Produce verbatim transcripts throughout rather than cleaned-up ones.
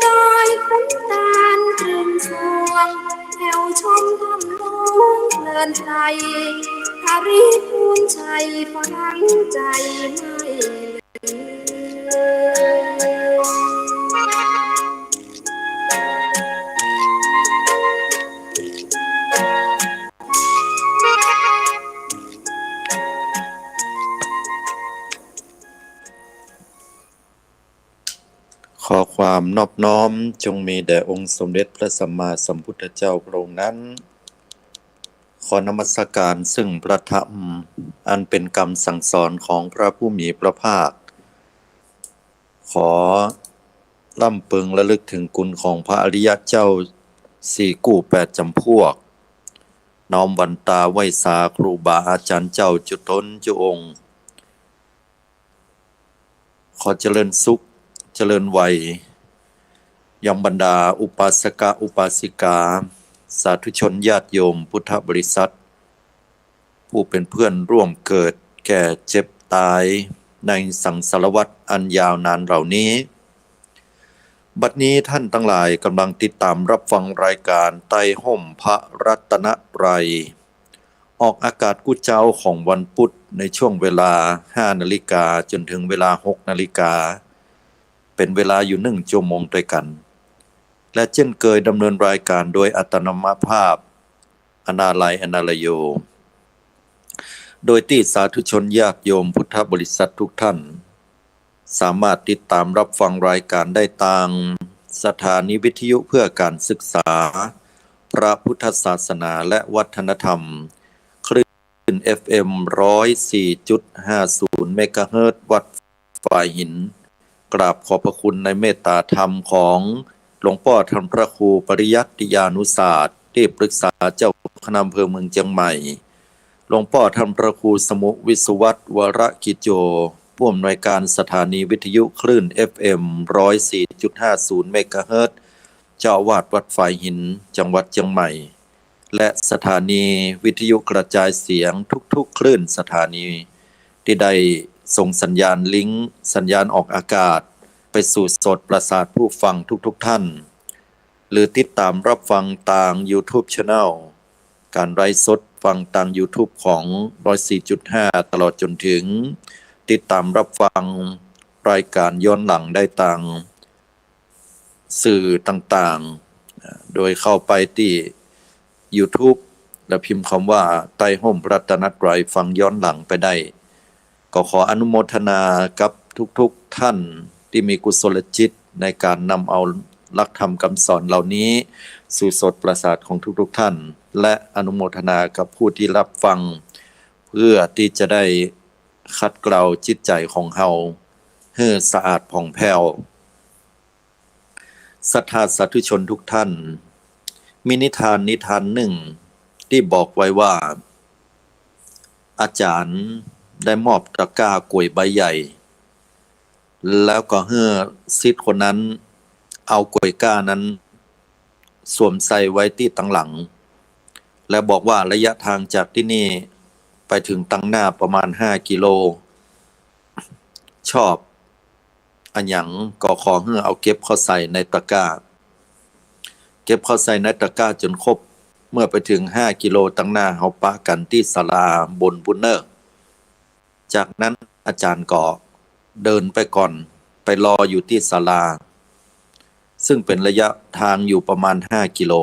ร้อยคุ้มตานตรึงสรวง แถวชมธรรมหลวงเพลินใจ ปริทูลชัยฝังใจไม่ลืม ขอความนอบน้อมจงมีแด่องค์สมเด็จพระสัมมาสัมพุทธเจ้าพระองค์นั้น ขอนมัสการซึ่งพระธรรมอันเป็นกำสั่งสอนของพระผู้มีพระภาค ขอร่ำเปิงระลึกถึงคุณของพระอริยะเจ้าสี่กู้แปดจำพวก น้อมหวันตาไหว้สาครูบาอาจารย์เจ้าจุ๊ต๋นจุ๊องค์ ขอเจริญสุขเจริญวัย ยังบรรดาอุปาสกะอุปาสิกา สาธุชนญาติโยมพุทธบริษัท ผู้เป็นเพื่อนร่วมเกิดแก่เจ็บตายในสังสารวัฏอันยาวนานเหล่านี้ บัดนี้ท่านตังหลายกำลังติดต๋ามรับฟังรายก๋านใต้ฮ่มพระรัตนตรัย ออกอากาศกู้เจ๊าของวันพุธในช่วงเวลาห้านาฬิกาจ๋นเถิงเวลาหกนาฬิกา เป๋นเวลาอยู่นึ่งจั่วโมงตวยกั๋น และเจ้นเกยดำเนินรายก๋านโดยอัตโนมัติภาพ อนาลัย อนาลโย โดยตี้สาธุชนญาติโยมพุทธบริษัททุกท่าน สามารถติดต๋ามรับฟังรายก๋านได้ตางสถานีวิทยุเพื่อการศึกษาพระพุทธศาสนาและวัฒนธรรม คลื่น เอฟเอ็ม ร้อยสี่จุดห้าศูนย์ เมกะเฮิรตซ์ วัดฝายหิน กราบขอบพระคุณในเมตตาธรรมของหลวงป้อท่านพระครูปริยัติยานุศาสตร์ ตี้ปรึกษาเจ้าคณะอำเภอเมืองเจียงใหม่ หลวงป้อท่านพระครูสมุห์ วิศวัตร วรกิจโจ ผู้อำนวยการสถานีวิทยุคลื่น เอฟเอ็ม ร้อยสี่จุดห้าศูนย์ เมกะเฮิรตซ์ เจ้าอาวาสวัดฝายหิน จังหวัดเจียงใหม่ และสถานีวิทยุกระจายเสียงทุกๆคลื่นสถานี ตี้ได้ส่งสัญญาณลิงก์ สัญญาณออกอากาศ ไปสู่โสตประสาทผู้ฟังทุกๆท่าน หรือติดต๋ามรับฟังตางยูทูบแชนแนล ก๋านไลฟ์สดฟังตางยูทูบของร้อยสี่จุดห้า ตลอดจ๋นเถิงติดต๋ามรับฟังรายก๋านย้อนหลังได้ตาง สื่อต่างๆ โดยเข้าไปตี้ยูทูบ และพิมพ์กำว่าใต้ฮ่มพระรัตนตรัยฟังย้อนหลังไปได้ ก็ขออนุโมทนากับทุกๆท่านตี้มีกุศลจิตในก๋านนำเอาหลักธรรมกำสอนเหล่านี้สู่โสตประสาทของทุกๆท่าน และอนุโมทนากับผู้ตี้รับฟัง เพื่อตี้จะได้ขัดเกลาจิตใจ๋ของเฮาหื้อสะอาดผ่องแผ้ว ศรัทธาสาธุชนทุกท่าน มีนิทานนิทานนึ่งตี้บอกไว้ว่า อาจ๋ารย์ได้มอบตะกร้าก๋วยใบใหญ่ แล้วก็หื้อศิษย์คนนั้นเอาก๋วยก้านั้นสวมใส่ไว้ตี้ตังหลัง และบอกว่าระยะทางจากตี้นี่ไปเถิงตังหน้าประมาณห้ากิโล ชอบอะหยังก็ขอหื้อเอาเก็บเข้าใส่ในตะกร้า เก็บเข้าใส่ในตะกร้าจ๋นครบ เมื่อไปเถิงห้ากิโลตังหน้า เฮาปะกั๋นตี้ศาลาบนปู้นเน่อ จากนั้นอาจ๋ารย์ก็เดินไปก่อน ไปรออยู่ตี้ศาลา ซึ่งเป๋นระยะทางอยู่ประมาณห้ากิโล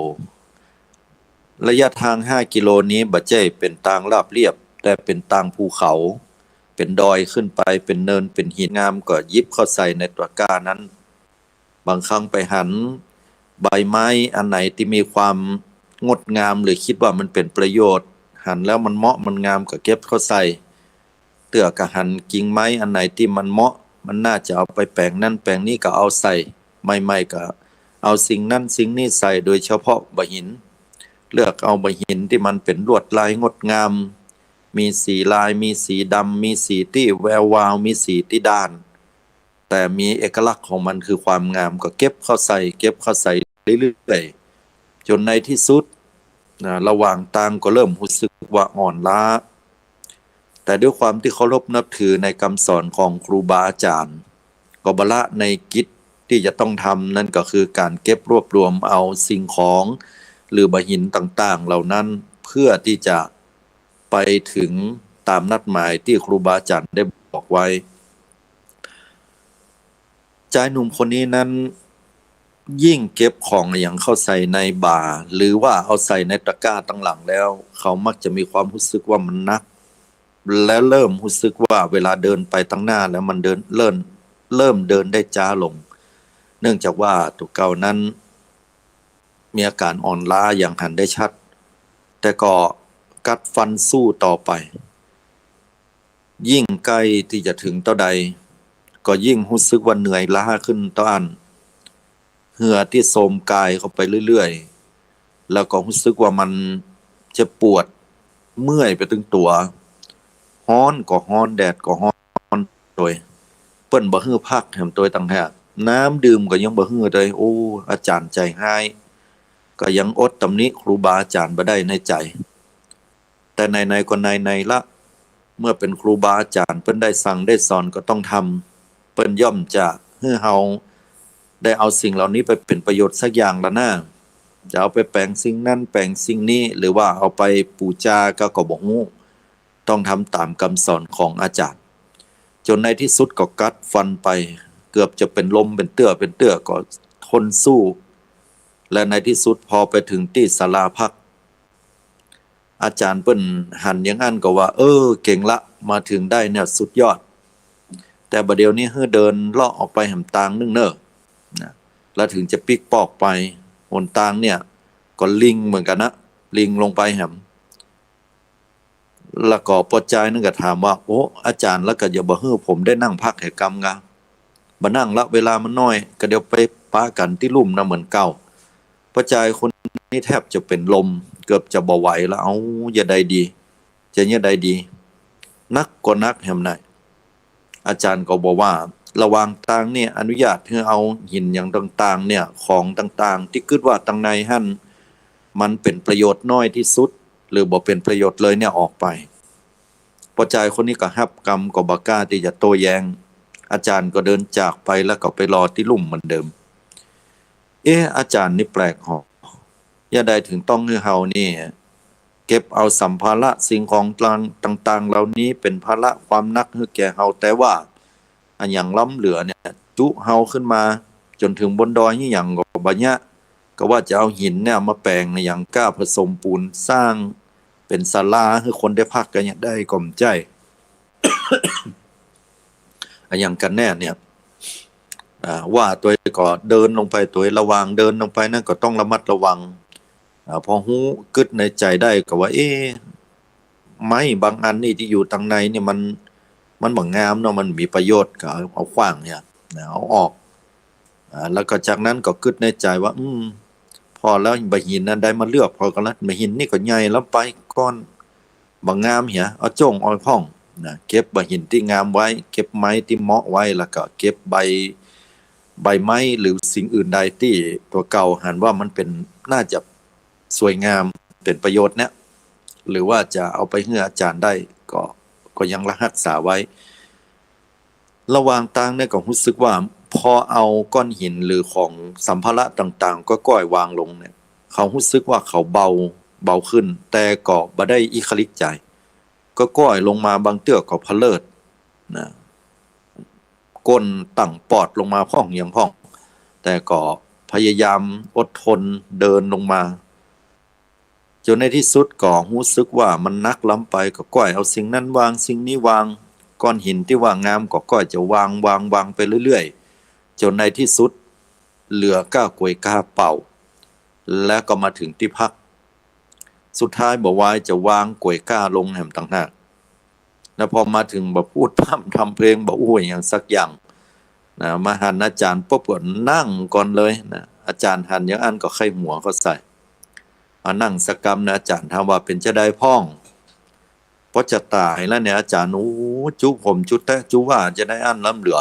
ระยะทางห้ากิโลนี้บ่ใจ้เป๋นตางราบเรียบ แต่เป๋นตางภูเขา เป๋นดอยขึ้นไป เป๋นเนิน เป๋นหินงาม ก็หยิบเข้าใส่ในตะกร้านั้น บางครั้งไปหันใบไม้อันไหนตี้มีความงดงาม หรือคิดว่ามันเป๋นประโยชน์ หันแล้วมันเหมาะมันงามก็เก็บเข้าใส่ เตื้อก็หันกิ่งไม้อันไหนตี้มันเหมาะ มันน่าจะเอาไปแป๋งนั้นแป๋งนี้ก็เอาใส่ ใหม่ๆก็เอาสิ่งนั้นสิ่งนี้ใส่ โดยเฉพาะบ่าหิน เลือกเอาบ่าหินตี้มันเป๋นลวดลายงดงาม มีสีลาย มีสีดำ มีสีตี้แวววาว มีสีตี้ด้าน แต่มีเอกลักษณ์ของมันคือความงาม ก็เก็บเข้าใส่ เก็บเข้าใส่เรื่อยๆ จ๋นในตี้สุดนะ ระหว่างตางก็เริ่มฮู้สึกว่าอ่อนล้า แต่ด้วยความตี้เคารพนับถือในกำสอนของครูบาอาจ๋ารย์ ก็บ่ละในกิจ ตี้จะต้องทำนั้นก็คือก๋านเก็บรวบรวมเอาสิ่งของ หรือบ่าหินต่างๆ เหล่านั้น เพื่อตี้จะไปเถิงต๋ามนัดหมายตี้ครูบาอาจ๋ารย์ได้บอกไว้ จายหนุ่มคนนี้นั้น ยิ่งเก็บของอะหยังเข้าใส่ในบ่า หรือว่าเอาใส่ในตะกร้าตังหลังแล้ว เขามักจะมีความฮู้สึกว่ามันหนัก และเริ่มฮู้สึกว่าเวลาเดินไปตังหน้าแล้วมันเดิน เริ่ม เริ่มเดินได้จ๊าลง เนื่องจากว่าตั๋วเก่านั้น มีอาก๋ารอ่อนล้าอย่างหันได้ชัด แต่ก็กัดฟันสู้ต่อไป ยิ่งใก้ตี้จะเถิงเต้าใด ก็ยิ่งฮู้สึกว่าเหนื่อยล้าขึ้นเต้าอั้น เหื่อตี้โทรมก๋ายเข้าไปเรื่อยๆ แล้วก็ฮู้สึกว่ามันเจ็บปวด เมื่อยไปตึงตั๋ว ฮ้อนก็ฮ้อน แดดก็ฮ้อน ตวย เปิ้นบ่หื้อพักแหมตวยต่างหาก น้ำดื่มก็ยังบ่หื้อตวย โอ้ อาจ๋ารย์ใจ๋ฮ้าย ก็ยังอดตำหนิครูบาอาจ๋ารย์บ่ได้ในใจ๋ แต่ไหนๆ ก็ไหนๆ ละ เมื่อเป๋นครูบาอาจ๋ารย์ เปิ้นได้สั่งได้สอนก็ต้องทำ เปิ้นย่อมจะหื้อเฮาได้เอาสิ่งเหล่านี้ไปเป๋นประโยชน์สักอย่างละนา จะเอาไปแป๋งสิ่งนั้นแป๋งสิ่งนี้ หรือว่าเอาไปปู๋จาก็ ก็บ่ฮู้ ต้องทำต๋ามกำสอนของอาจ๋ารย์ จ๋นในตี้สุดก็กัดฟันไป เกือบจะเป๋นลมเป๋นเตื้อเป๋นเตื้อก็ทนสู้ และในตี้สุดพอไปเถิงตี้ศาลาพัก อาจ๋ารย์เปิ้นหันอย่างอั้นก็ว่า เออ เก่งละ มาเถิงได้เนี่ยสุดยอด แต่บ่าเดี่ยวนี้หื้อเดินเลาะออกไปแหมตางนึ่งเน่อ นะ แล้วเถิงจะปิ๊กปอกไป หนตางเนี่ยก็ลิ่งเหมือนกั๋นนะ ลิ่งลงไปแหม แล้วก็ป้อจายนั้นก็ถามว่า โอ้ อาจ๋ารย์ แล้วก็อย่าบ่หื้อผมได้นั่งพักแหมกำกา บ่นั่งละ เวลามันน้อย ก็เดี๋ยวไปปะกั๋นตี้ลุ่มนะเหมือนเก่า ป้อจายคนนี้แทบจะเป๋นลม เกือบจะบ่ไหวละ เอา จะใดดี จะจะใดดี หนักก็หนักแหมน่ะ อาจ๋ารย์ก็บอกว่า ระหว่างตางเนี่ยอนุญาตหื้อเอาหินอย่างต่างๆ เนี่ย ของต่างๆ ตี้กึ๊ดว่าตังในหั้น มันเป๋นประโยชน์น้อยตี้สุด หรือบ่เป๋นประโยชน์เลยเนี่ยออกไป ป้อจายคนนี้ก็ฮับกำ ก็บ่กล้าตี้จะโต้แย้ง อาจ๋ารย์ก็เดินจากไป แล้วก็ไปรอตี้ลุ่มเหมือนเดิม เอ๊ะ อาจ๋ารย์นี่แปลกหรอ จะใดเถิงต้องหื้อเฮานี่ เก็บเอาสัมภาระสิ่งของต่างๆ เหล่านี้เป๋นภาระความหนักหื้อแก่เฮา แต่ว่า อะหยังล้ำเหลือเนี่ย จุเฮาขึ้นมาจ๋นเถิงบนดอยนี่หยังก็บ่เยียะ ก็ว่าจะเอาหินเนี่ยมาแป๋งอะหยังก้าผสมปู๋นสร้างเป๋นศาลาหื้อคนได้พักกั๋นอย่างใดก็บ่ใจ้ อะหยังกั๋นแน่เนี่ย อ่า ว่าตวยก็เดินลงไป ตวยระหว่างเดินลงไปนั้นก็ต้องระมัดระวัง อ่า พอฮู้กึ๊ดในใจ๋ได้ก็ว่า เอ๊ะ ไม้บางอันนี่ตี้อยู่ตังในนี่มัน มันบ่งามเนาะ มันบ่มีประโยชน์ ก็เอา เอาขว้างเหียนะ เอาออก อ่า แล้วก็จากนั้นก็กึ๊ดในใจ๋ว่า อืม ผ่อแล้วบ่าหินนั้นได้มาเลือก ผ่อกั๋นละ บ่าหินนี่ก็ใหญ่ล้ำไป ก้อนบ่างามเหีย เอาจ้งออกพ่องนะ เก็บบ่าหินตี้งามไว้ เก็บไม้ตี้เหมาะไว้ แล้วก็เก็บใบ ใบไม้หรือสิ่งอื่นใดตี้ตั๋วเก่าหันว่ามันเป๋น น่าจะสวยงาม เป๋นประโยชน์เนี่ย หรือว่าจะเอาไปหื้ออาจ๋ารย์ได้ ก็ ก็ยังรักษาไว้ ระหว่างตางเนี่ยก็ฮู้สึกว่า พอเอาก้อนหินหรือของสัมภาระต่างๆ ก็ก้อยวางลงเนี่ย เขาฮู้สึกว่าเขาเบา เบาขึ้น แต่ก็บ่ได้อี้ขะลิกใจ๋ ก็ก้อยลงมา บางเตื้อก็พะเลิดนะ ก้นตั้งปอดลงมาพ่องอะหยังพ่อง แต่ก็พยายามอดทนเดินลงมา จ๋นในตี้สุดก็ฮู้สึกว่ามันหนักล้ำไป ก็ก้อยเอาสิ่งนั้นวาง สิ่งนี้วาง ก้อนหินตี้ว่างามก็ก้อยจะวาง วาง วางไปเรื่อยๆ จ๋นในตี้สุด เหลือก้ากวยก้าเป่า แล้วก็มาเถิงตี้พัก สุดท้ายบ่วายจะวางกวยก้าลงแหมต่างหาก แล้วพอมาเถิงบ่พูดพร่ำทำเพลง บ่อู้อะหยังสักอย่างนะ มาหันอาจ๋ารย์ปุ๊บก็นั่งก่อนเลยนะ อาจ๋ารย์หันอย่างอั้นก็ใค่หัวเข้าใส่ เอานั่งสักกำนะ อาจ๋ารย์ถามว่า เป๋นจาใดพ่อง ปอจะต๋ายแล้วเนี่ย อาจ๋ารย์ โอ้ จุผมจุแต๊ะจุว่าจะได้อั้นล้ำเหลือ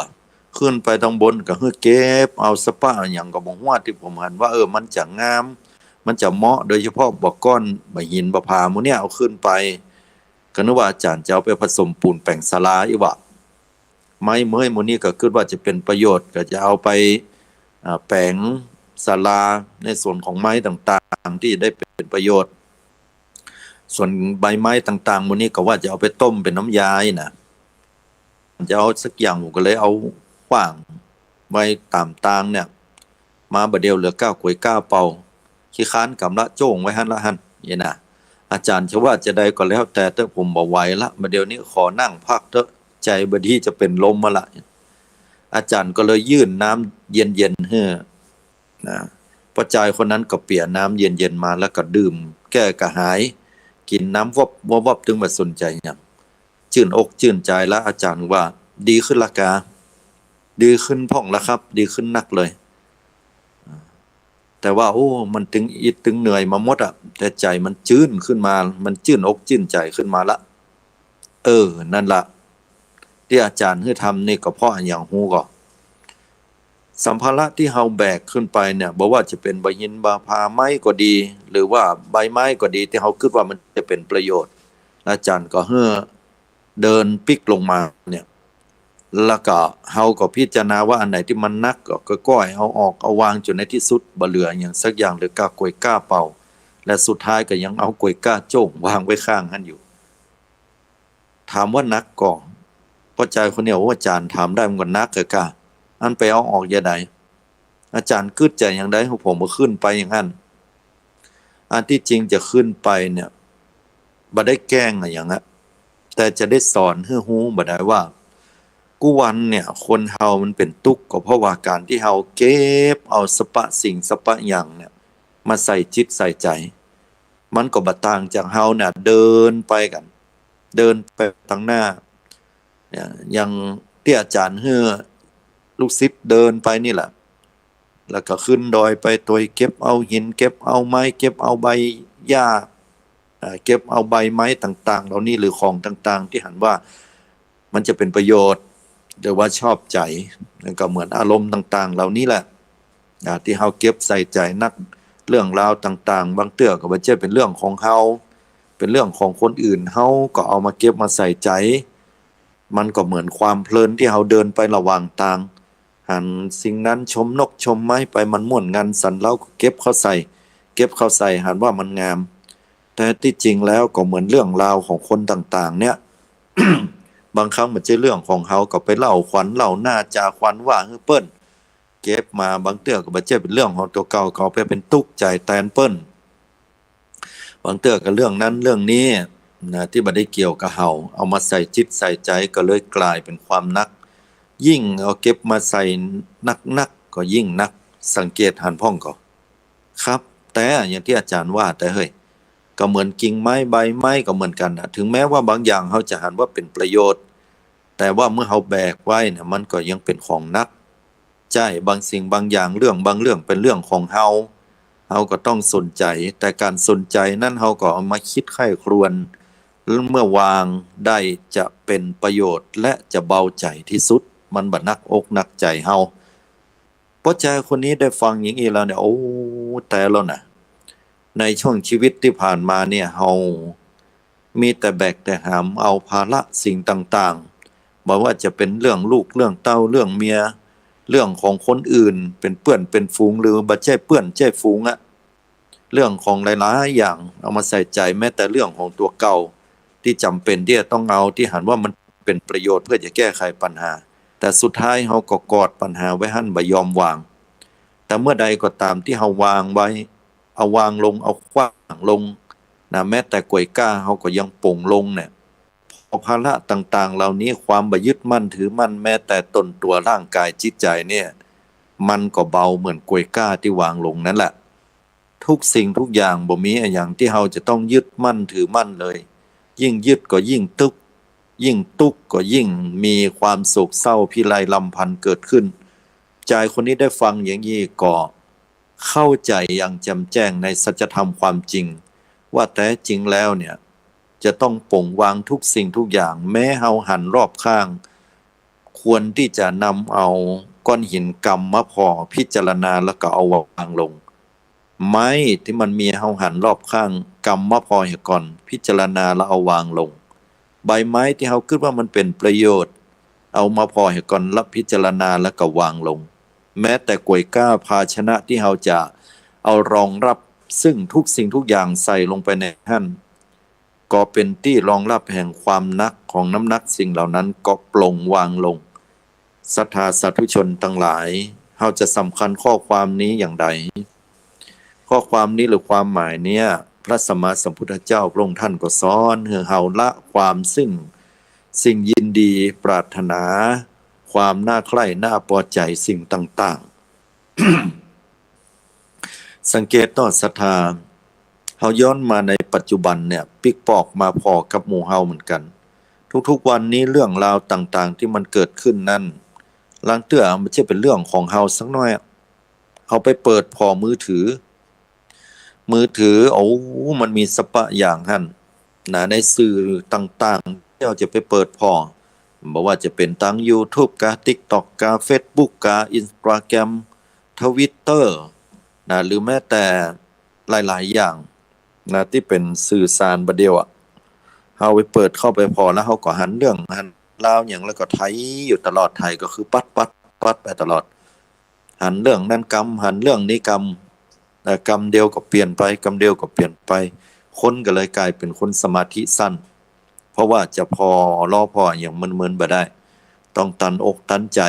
ขึ้นไปตังบนก็หื้อเก็บเอาสะป๊าอะหยังก็บ่ฮู้ ตี้ผมหันว่า เออ มันจะงาม มันจะเหมาะ โดยเฉพาะบ่าก้อน บ่าหิน บ่าผาหมู่เนี่ย เอาขึ้นไป ก็นึกว่าอาจ๋ารย์จะเอาไปผสมปู๋นแป๋งศาลาอี้หว่า ไม้เม้ยหมู่นี้ก็กึ๊ดว่าจะเป๋นประโยชน์ ก็จะเอาไป อ่า แป๋งศาลา ในส่วนของไม้ต่างๆ ตี้ได้เป๋นประโยชน์ ส่วนใบไม้ต่างๆ หมู่นี้ก็ว่าจะเอาไปต้มเป๋นน้ำยาน่ะ จะเอาสักอย่าง ผมก็เลยเอาขว้างไว้ต๋ามตางเนี่ย มาบ่าเดี่ยวเหลือก้ากวยก้าเป่า ขี้ค้านกำละ โจ้งไว้หั้นละหั้น เนี่ยนะ อาจ๋ารย์จะว่าจะใดก็แล้วแต่เต๊อะ ผมบ่ไหวละ บ่าเดี่ยวนี้ขอนั่งพักเต๊อะ ใจ๋บ่ดีจะเป๋นลมมาละ อาจ๋ารย์ก็เลยยื่นน้ำเย็นๆ หื้อ นะ ป้อจายคนนั้นก็เปียน้ำเย็นๆ มาแล้วก็ดื่มแก้กระหาย กิ๋นน้ำวบวบวบ ตึงบ่สนใจ๋หยัง จื้นอกจื้นใจ๋ละ อาจ๋ารย์ว่า ดีขึ้นละกา ดีขึ้นพ่องละครับ ดีขึ้นนักเลย แต่ว่า โอ้ มันตึงอิดตึงเหนื่อยมาหมดอะ แต่ใจ๋มันจื้นขึ้นมา มันจื้นอกจื้นใจ๋ขึ้นมาละ เออ นั่นละ ตี้อาจ๋ารย์หื้อทำนี่ก็เพราะอะหยังฮู้ก่อ สัมภาระตี้เฮาแบกขึ้นไปเนี่ย บ่ว่าจะเป๋นบ่าหินบ่าผา ไม้ก็ดี หรือว่าใบไม้ก็ดี ตี้เฮากึ๊ดว่ามันจะเป๋นประโยชน์ อาจ๋ารย์ก็หื้อเดินปิกลงมาเนี่ย แล้วก็เฮาก็พิจารณาว่าอันไหนตี้มันหนักก็ก้อยๆ เอาออกเอาวาง จ๋นในตี้สุดบ่เหลือหยังสักอย่าง เหลือก้ากวยก้าเป่า และสุดท้ายก็ยังเอากวยก้าโจ้งวางไว้ข้างหั้นอยู่ ถามว่าหนักก่อ ป้อจายคนนี้ โอ้ อาจ๋ารย์ถามได้มันก็หนักเถอะก้า อันไปเอาออกจะใด อาจ๋ารย์กึ๊ดใจ๋อย่างใด หื้อผมก็ขึ้นไปอย่างนั้น อันตี้จริงจะขึ้นไปเนี่ย บ่ได้แกล้งอะหยังอะ แต่จะได้สอนหื้อฮู้บ่าดายว่า กู้วันเนี่ย คนเฮามันเป๋นตุ๊กข์ก็เพราะว่าก๋านตี้เฮาเก็บเอาสรรพสิ่งสรรพอย่างเนี่ย มาใส่จิตใส่ใจ๋ มันก็บ่ต่างจากเฮาเนี่ยเดินไปกั๋น เดินไปตังหน้า เนี่ย อย่างตี้อาจ๋ารย์หื้อลูกศิษย์เดินไปนี่แหละ แล้วก็ขึ้นดอยไปตวยเก็บเอาหิน เก็บเอาไม้ เก็บเอาใบหญ้า เอ่อ เก็บเอาใบไม้ต่างๆ เหล่านี้ หรือของต่างๆ ตี้หันว่ามันจะเป๋นประโยชน์ หรือว่าชอบใจ๋ นั่นก็เหมือนอารมณ์ต่างๆ เหล่านี้แหละ อ่า ตี้เฮาเก็บใส่ใจ๋นัก เรื่องราวต่างๆ บางเตื้อก็บ่ใจ้เป๋นเรื่องของเฮา เป๋นเรื่องของคนอื่น เฮาก็เอามาเก็บมาใส่ใจ๋ มันก็เหมือนความเพลินตี้เฮาเดินไประหว่างตาง หันสิ่งนั้น ชมนกชมไม้ไป มันม่วนงันสรรเร้า ก็เก็บเข้าใส่ เก็บเข้าใส่ หันว่ามันงาม แต่ตี้จริงแล้วก็เหมือนเรื่องราวของคนต่างๆ เนี่ย บางครั้งบ่ใจ้เรื่องของเฮา ก็ไปเล่าขวัญเล่าหน้าจาขวัญว่าหื้อเปิ้น เก็บมา บางเตื้อก็บ่ใจ้เป๋นเรื่องของตั๋วเก่า ก็เอาไปเป๋นตุ๊กข์ใจ๋แตนเปิ้น บางเตื้อก็เรื่องนั้นเรื่องนี้นะ ตี้บ่ได้เกี่ยวกับเฮา เอามาใส่จิตใส่ใจ๋ก็เลยก๋ายเป๋นความหนัก ยิ่งเอาเก็บมาใส่นักๆ ก็ยิ่งหนัก สังเกตหันพ่องก่อ ครับ แต่อย่างตี้อาจ๋ารย์ว่า แต่เฮ้ย ก็เหมือนกิ่งไม้ใบไม้ก็เหมือนกั๋นนะ ถึงแม้ว่าบางอย่างเฮาจะหันว่าเป๋นประโยชน์ แต่ว่าเมื่อเฮาแบกไว้เนี่ย มันก็ยังเป๋นของหนัก ใจ้ บางสิ่งบางอย่าง เรื่องบางเรื่องเป๋นเรื่องของเฮา เฮาก็ต้องสนใจ๋ แต่ก๋านสนใจ๋นั้นเฮาก็เอามาคิดใคร่ครวญ เมื่อวางได้จะเป๋นประโยชน์และจะเบาใจ๋ตี้สุด มันบ่หนักอกหนักใจ๋เฮา ป้อจายคนนี้ได้ฟังอย่างอี้แล้วเนี่ย โอ้ แต่แล้วนะ ในช่วงชีวิตตี้ผ่านมาเนี่ย เฮามีแต่แบกแต่หามเอาภาระสิ่งต่างๆ บ่ว่าจะเป๋นเรื่องลูก เรื่องเต้า เรื่องเมีย เรื่องของคนอื่น เป๋นเปื้อนเป๋นฝูง หรือบ่ใจ้เปื้อนใจ้ฝูงอะ เรื่องของหลายๆ อย่าง เอามาใส่ใจ๋ แม้แต่เรื่องของตั๋วเก่า ตี้จ๋ำเป๋นตี้จะต้องเอา ตี้หันว่ามันเป๋นประโยชน์เปื้อจะแก้ไขปัญหา แต่สุดท้ายเฮาก็กอดปัญหาไว้หั้น บ่ยอมวาง แต่เมื่อใดก็ต๋ามตี้เฮาวางไว้ เอาวางลง เอาขว้างลงนะ แม้แต่ก๋วยก้าเฮาก็ยังป๋งลงเนี่ย พอภาระต่างๆ เหล่านี้ ความบ่ยึดมั่นถือมั่น แม้แต่ตนตั๋วร่างก๋ายจิตใจ๋เนี่ย มันก็เบาเหมือนก๋วยก้าตี้วางลงนั้นแหละ ทุกสิ่งทุกอย่างบ่มีอะหยังตี้เฮาจะต้องยึดมั่นถือมั่นเลย ยิ่งยึดก็ยิ่งตุ๊กข์ ยิ่งตุ๊กข์ก็ยิ่งมีความโศกเศร้าพิไรรำพันเกิดขึ้น จายคนนี้ได้ฟังอย่างอี้ก็เข้าใจ๋อย่างแจ่มแจ้งในสัจธรรมความจริง ว่าแต๊จริงแล้วเนี่ย จะต้องป๋งวางทุกสิ่งทุกอย่าง แม้เฮาหันรอบข้าง ควรตี้จะนำเอาก้อนหินกำมาผ่อพิจารณาแล้วก็เอาวางลง ไม้ตี้มันมีเฮาหันรอบข้าง กำมาผ่อเหียก่อน พิจารณาแล้วเอาวางลง ใบไม้ตี้เฮากึ๊ดว่ามันเป๋นประโยชน์ เอามาผ่อเหียก่อน แล้วพิจารณาแล้วก็วางลง แม้แต่ก๋วยก้าภาชนะตี้เฮาจะเอารองรับซึ่งทุกสิ่งทุกอย่างใส่ลงไปในหั้น ก็เป๋นตี้รองรับแห่งความหนักของน้ำหนักสิ่งเหล่านั้นก็ปลงวางลง ศรัทธาสาธุชนตังหลาย เฮาจะสำคัญข้อความนี้อย่างใด ข้อความนี้หรือความหมายเนี่ย พระสัมมาสัมพุทธเจ้าพระองค์ท่านก็สอนหื้อเฮาละความซึ่งสิ่งยินดีปรารถนา ความน่าใคร่น่าปอใจ๋สิ่งต่างๆ สังเกตเนาะศรัทธา เฮาย้อนมาในปัจจุบันเนี่ย ปิ๊กปอกมาผ่อกับหมู่เฮาเหมือนกั๋น ทุกๆ วันนี้เรื่องราวต่างๆ ตี้มันเกิดขึ้นนั้น ลางเตื้อมันบ่ใจ้เป๋นเรื่องของเฮาสักหน้อยอะ เฮาไปเปิดผ่อมือถือ มือถือ โอ้ มันมีสะปะอย่างหั้นนะ ในสื่อต่างๆ ตี้เฮาจะไปเปิดผ่อ บ่ว่าจะเป๋นตางยูทูบกา ติ๊กต็อกกา เฟซบุ๊กกา อินสตาแกรม ทวิตเตอร์นะ หรือแม้แต่หลายๆ อย่างนะ ตี้เป๋นสื่อสารบ่าเดี่ยวอะ เฮาไปเปิดเข้าไปผ่อแล้วเฮาก็หันเรื่องหันราวหยัง แล้วก็ไถอยู่ตลอด ไถก็คือปัดๆๆ ไปตลอด หันเรื่องนั้นกำ หันเรื่องนี้กำ นะ กำเดียวก็เปลี่ยนไป กำเดียวก็เปลี่ยนไป คนก็เลยก๋ายเป๋นคนสมาธิสั้น เพราะว่าจะผ่อ รอผ่ออะหยังเมินๆ บ่ได้ ต้องตันอกตันใจ๋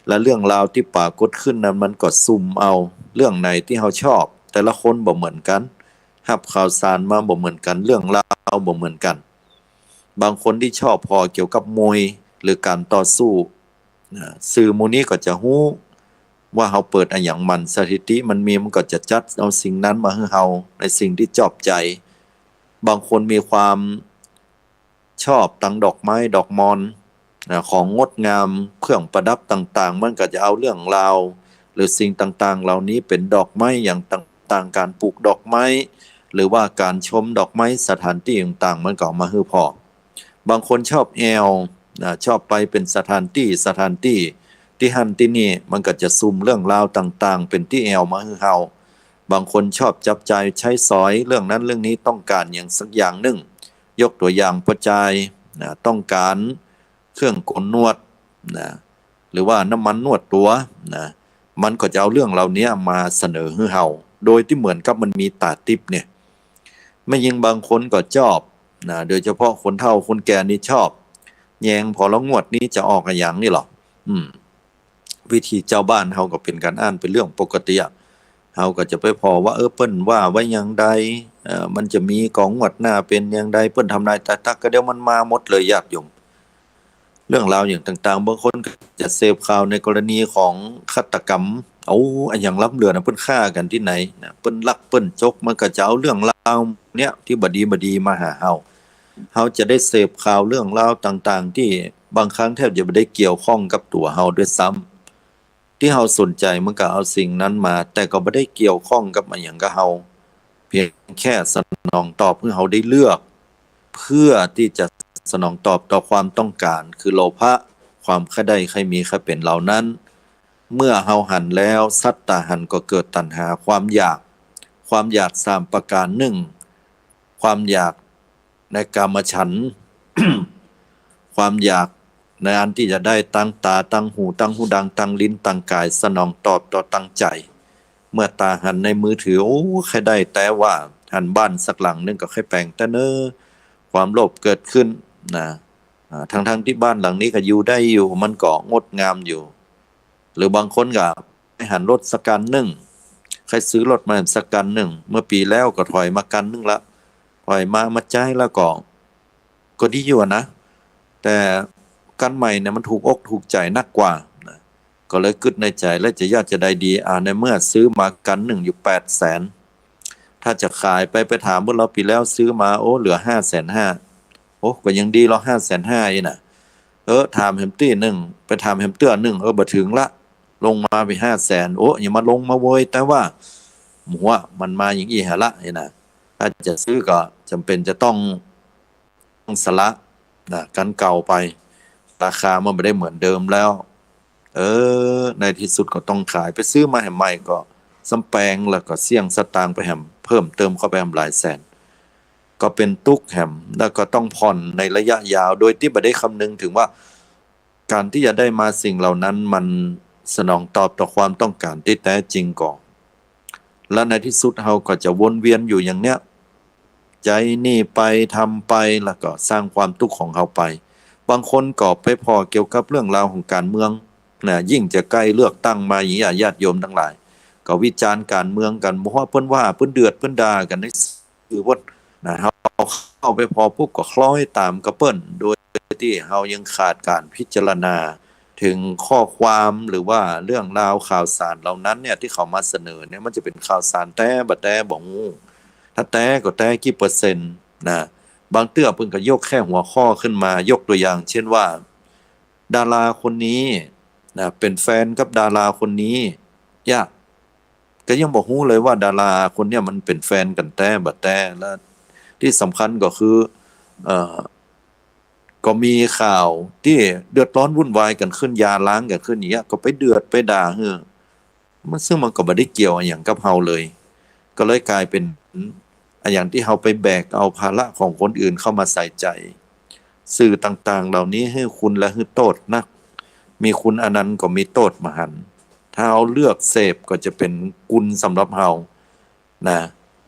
และเรื่องราวตี้ปรากฏขึ้นนั้นมันก็ซุมเอา เรื่องไหนตี้เฮาชอบ แต่ละคนบ่เหมือนกั๋น ฮับข่าวสารมาบ่เหมือนกั๋น เรื่องราวบ่เหมือนกั๋น บางคนตี้ชอบผ่อเกี่ยวกับมวย หรือก๋านต่อสู้ นะ สื่อหมู่นี้ก็จะฮู้ว่าเฮาเปิดอะหยังมัน สถิติมันมี มันก็จะจัดเอาสิ่งนั้นมาหื้อเฮา ในสิ่งตี้ชอบใจ๋ บางคนมีความชอบตางดอกไม้ดอกมอน นะ ของงดงาม เครื่องประดับต่างๆ มันก็จะเอาเรื่องราว หรือสิ่งต่างๆ เหล่านี้เป๋นดอกไม้อย่างต่างๆ ก๋านปลูกดอกไม้ หรือว่าก๋านชมดอกไม้ สถานตี้ต่างๆ มันก็เอามาหื้อผ่อ บางคนชอบแอ่ว นะ ชอบไปเป๋นสถานตี้ สถานตี้ ตี้หั้นตี้นี่ มันก็จะซุมเรื่องราวต่างๆ เป๋นตี้แอ่วมาหื้อเฮา บางคนชอบจับจ่ายใช้สอย เรื่องนั้นเรื่องนี้ ต้องก๋านหยังสักอย่างนึ่ง ยกตั๋วอย่างป้อจาย นะ ต้องก๋านเครื่องโกนหนวด นะ หรือว่าน้ำมันนวดตั๋ว นะ มันก็จะเอาเรื่องเหล่านี้มาเสนอหื้อเฮา โดยตี้เหมือนกับมันมีต๋าติ๊บเนี่ย แม่ญิงบางคนก็ชอบ นะ โดยเฉพาะคนเฒ่าคนแก่นี่ชอบ แยงผ่อละงวดนี้จะออกอะหยังนี่หรอ อืม วิถีจาวบ้านเฮาก็เป๋นก๋านอั้นเป๋นเรื่องปกติอะ เฮาก็จะไปผ่อว่า เออ เปิ้นว่าไว้อย่างใด เอ่อ มันจะมีก่องวดหน้าเป๋นอย่างใด เปิ้นทำนายตายทัก ก็เดี๋ยวมันมาหมดเลยญาติโยม เรื่องราวอย่างต่างๆ บางคนก็จะเสพข่าวในกรณีของฆาตกรรม เอาอะหยังล้ำเหลือนะ เปิ้นฆ่ากั๋นตี้ไหนนะ เปิ้นลักเปิ้นจก มันก็จะเอาเรื่องราวเนี่ยตี้บ่ดีบ่ดีมาหาเฮา เฮาจะได้เสพข่าวเรื่องราวต่างๆ ตี้บางครั้งแทบจะบ่ได้เกี่ยวข้องกับตั๋วเฮาด้วยซ้ำ ตี้เฮาสนใจ๋มันก็เอาสิ่งนั้นมา แต่ก็บ่ได้เกี่ยวข้องกับอะหยังกับเฮา เพียงแค่สนองตอบหื้อเฮาได้เลือก เพื่อตี้จะสนองตอบต่อความต้องก๋าน คือโลภะ ความใค่ได้ใค่มีใค่เป๋นเหล่านั้น เมื่อเฮาหันแล้ว สักตาหันก็เกิดตัณหา ความอยาก ความอยากสามประก๋าน นึ่ง ความอยากในกามฉันท์ ความอยากในอันตี้จะได้ตางต๋า ตางหู ตางฮูดัง ตางลิ้น ตางก๋าย สนองตอบต่อตางใจ๋ เมื่อต๋าหันในมือถือ โอ้ ใค่ได้แต๊ว่า หันบ้านสักหลังนึ่งก็ใค่แป๋งแต๊เน่อ ความโลภเกิดขึ้นนะ อ่า ทั้งๆ ตี้บ้านหลังนี้ก็อยู่ได้อยู่ มันก็งดงามอยู่ หรือบางคนก็ไปหันรถสักคันนึ่ง ใค่ซื้อรถมาสักคันนึ่ง เมื่อปี๋แล้วก็ถอยมาคันนึ่งละ ถอยมา มาใจ๊แล้วก็ ก็ดีอยู่อะนะ แต่คันใหม่เนี่ยมันถูกอกถูกใจ๋นักกว่านะ ก็เลยกึ๊ดในใจ๋ แล้วจะยอดจะใดดี อ่า ในเมื่อซื้อมาคันนึ่งอยู่แปดแสน ถ้าจะขายไป ไปถามเปิ้น ลาวปี๋แล้วซื้อมา โอ้ เหลือห้าแสนห้า โอ้ ก็ยังดีลอ ห้าแสนห้าอี้นะ เออ ถามแหมตี้นึ่ง ไปถามแหมเตื้อนึ่ง เออ บ่เถิงละ ลงมาเป๋นห้าแสน โอ้ ยังมาลงมาโวย แต่ว่า หัว มันมาอย่างอี้หะละอี้นะ ถ้าจะซื้อก็จ๋ำเป๋นจะต้อง ต้องสละนะ คันเก่าไป ราคามันบ่ได้เหมือนเดิมแล้ว เออ ในตี้สุดก็ต้องขาย ไปซื้อมาแหมใหม่ก็ซ้ำแปง แล้วก็เสี้ยงสตางค์ไปแหม เพิ่มเติมเข้าไปแหมหลายแสน ก็เป๋นตุ๊กแหม แล้วก็ต้องผ่อนในระยะยาว โดยตี้บ่ได้คำนึงเถิงว่า ก๋านตี้จะได้มาสิ่งเหล่านั้นมัน สนองตอบต่อความต้องการตี้แต๊จริงก่อ และในตี้สุดเฮาก็จะวนเวียนอยู่อย่างเนี้ย ใจ๊นี่ไป ทำไป แล้วก็สร้างความตุ๊กข์ของเฮาไป บางคนก็ไปผ่อเกี่ยวกับเรื่องราวของก๋านเมืองนะ ยิ่งจะใก้เลือกตั้งมาอย่างเนี้ย ญาติโยมตังหลาย ก็วิจารณ์ก๋านเมืองกั๋น บ่ฮู้เปิ้นว่า เปิ้นเดือด เปิ้นด่ากั๋นใน คือว่านะ เฮาเข้าไปผ่อปุ๊บก็คล้อยต๋ามกับเปิ้น โดยตี้เฮายังขาดก๋านพิจารณาเถิงข้อความหรือว่าเรื่องราวข่าวสารเหล่านั้นเนี่ย ตี้เขามาเสนอเนี่ย มันจะเป๋นข่าวสารแต๊บ่แต๊บ่ฮู้ ถ้าแต๊ก็แต๊กี่เปอร์เซ็นต์นะ บางเตื้อเปิ้นก็ยกแค่หัวข้อขึ้นมา ยกตั๋วอย่างเช่นว่า ดาราคนนี้นะ เป๋นแฟนกับดาราคนนี้ เยียะ ก็ยังบ่ฮู้เลยว่าดาราคนเนี่ยมันเป๋นแฟนกั๋นแต๊บ่แต๊ และตี้สำคัญก็คือ เอ่อ ก็มีข่าวตี้เดือดร้อนวุ่นวายกั๋นขึ้น หย่าร้างกั๋นขึ้นอย่างเนี้ย ก็ไปเดือดไปด่าหื้อ มัน ซึ่งมันก็บ่ได้เกี่ยวอะหยังกับเฮาเลย ก็เลยก๋ายเป๋นอะหยังตี้เฮาไปแบกเอาภาระของคนอื่นเข้ามาใส่ใจ๋ สื่อต่างๆ เหล่านี้หื้อคุณและหื้อโต้ษนัก มีคุณอันนั้นก็มีโต้ษมหันต์ ถ้าเฮาเลือกเสพก็จะเป๋นกุลสำหรับเฮานะ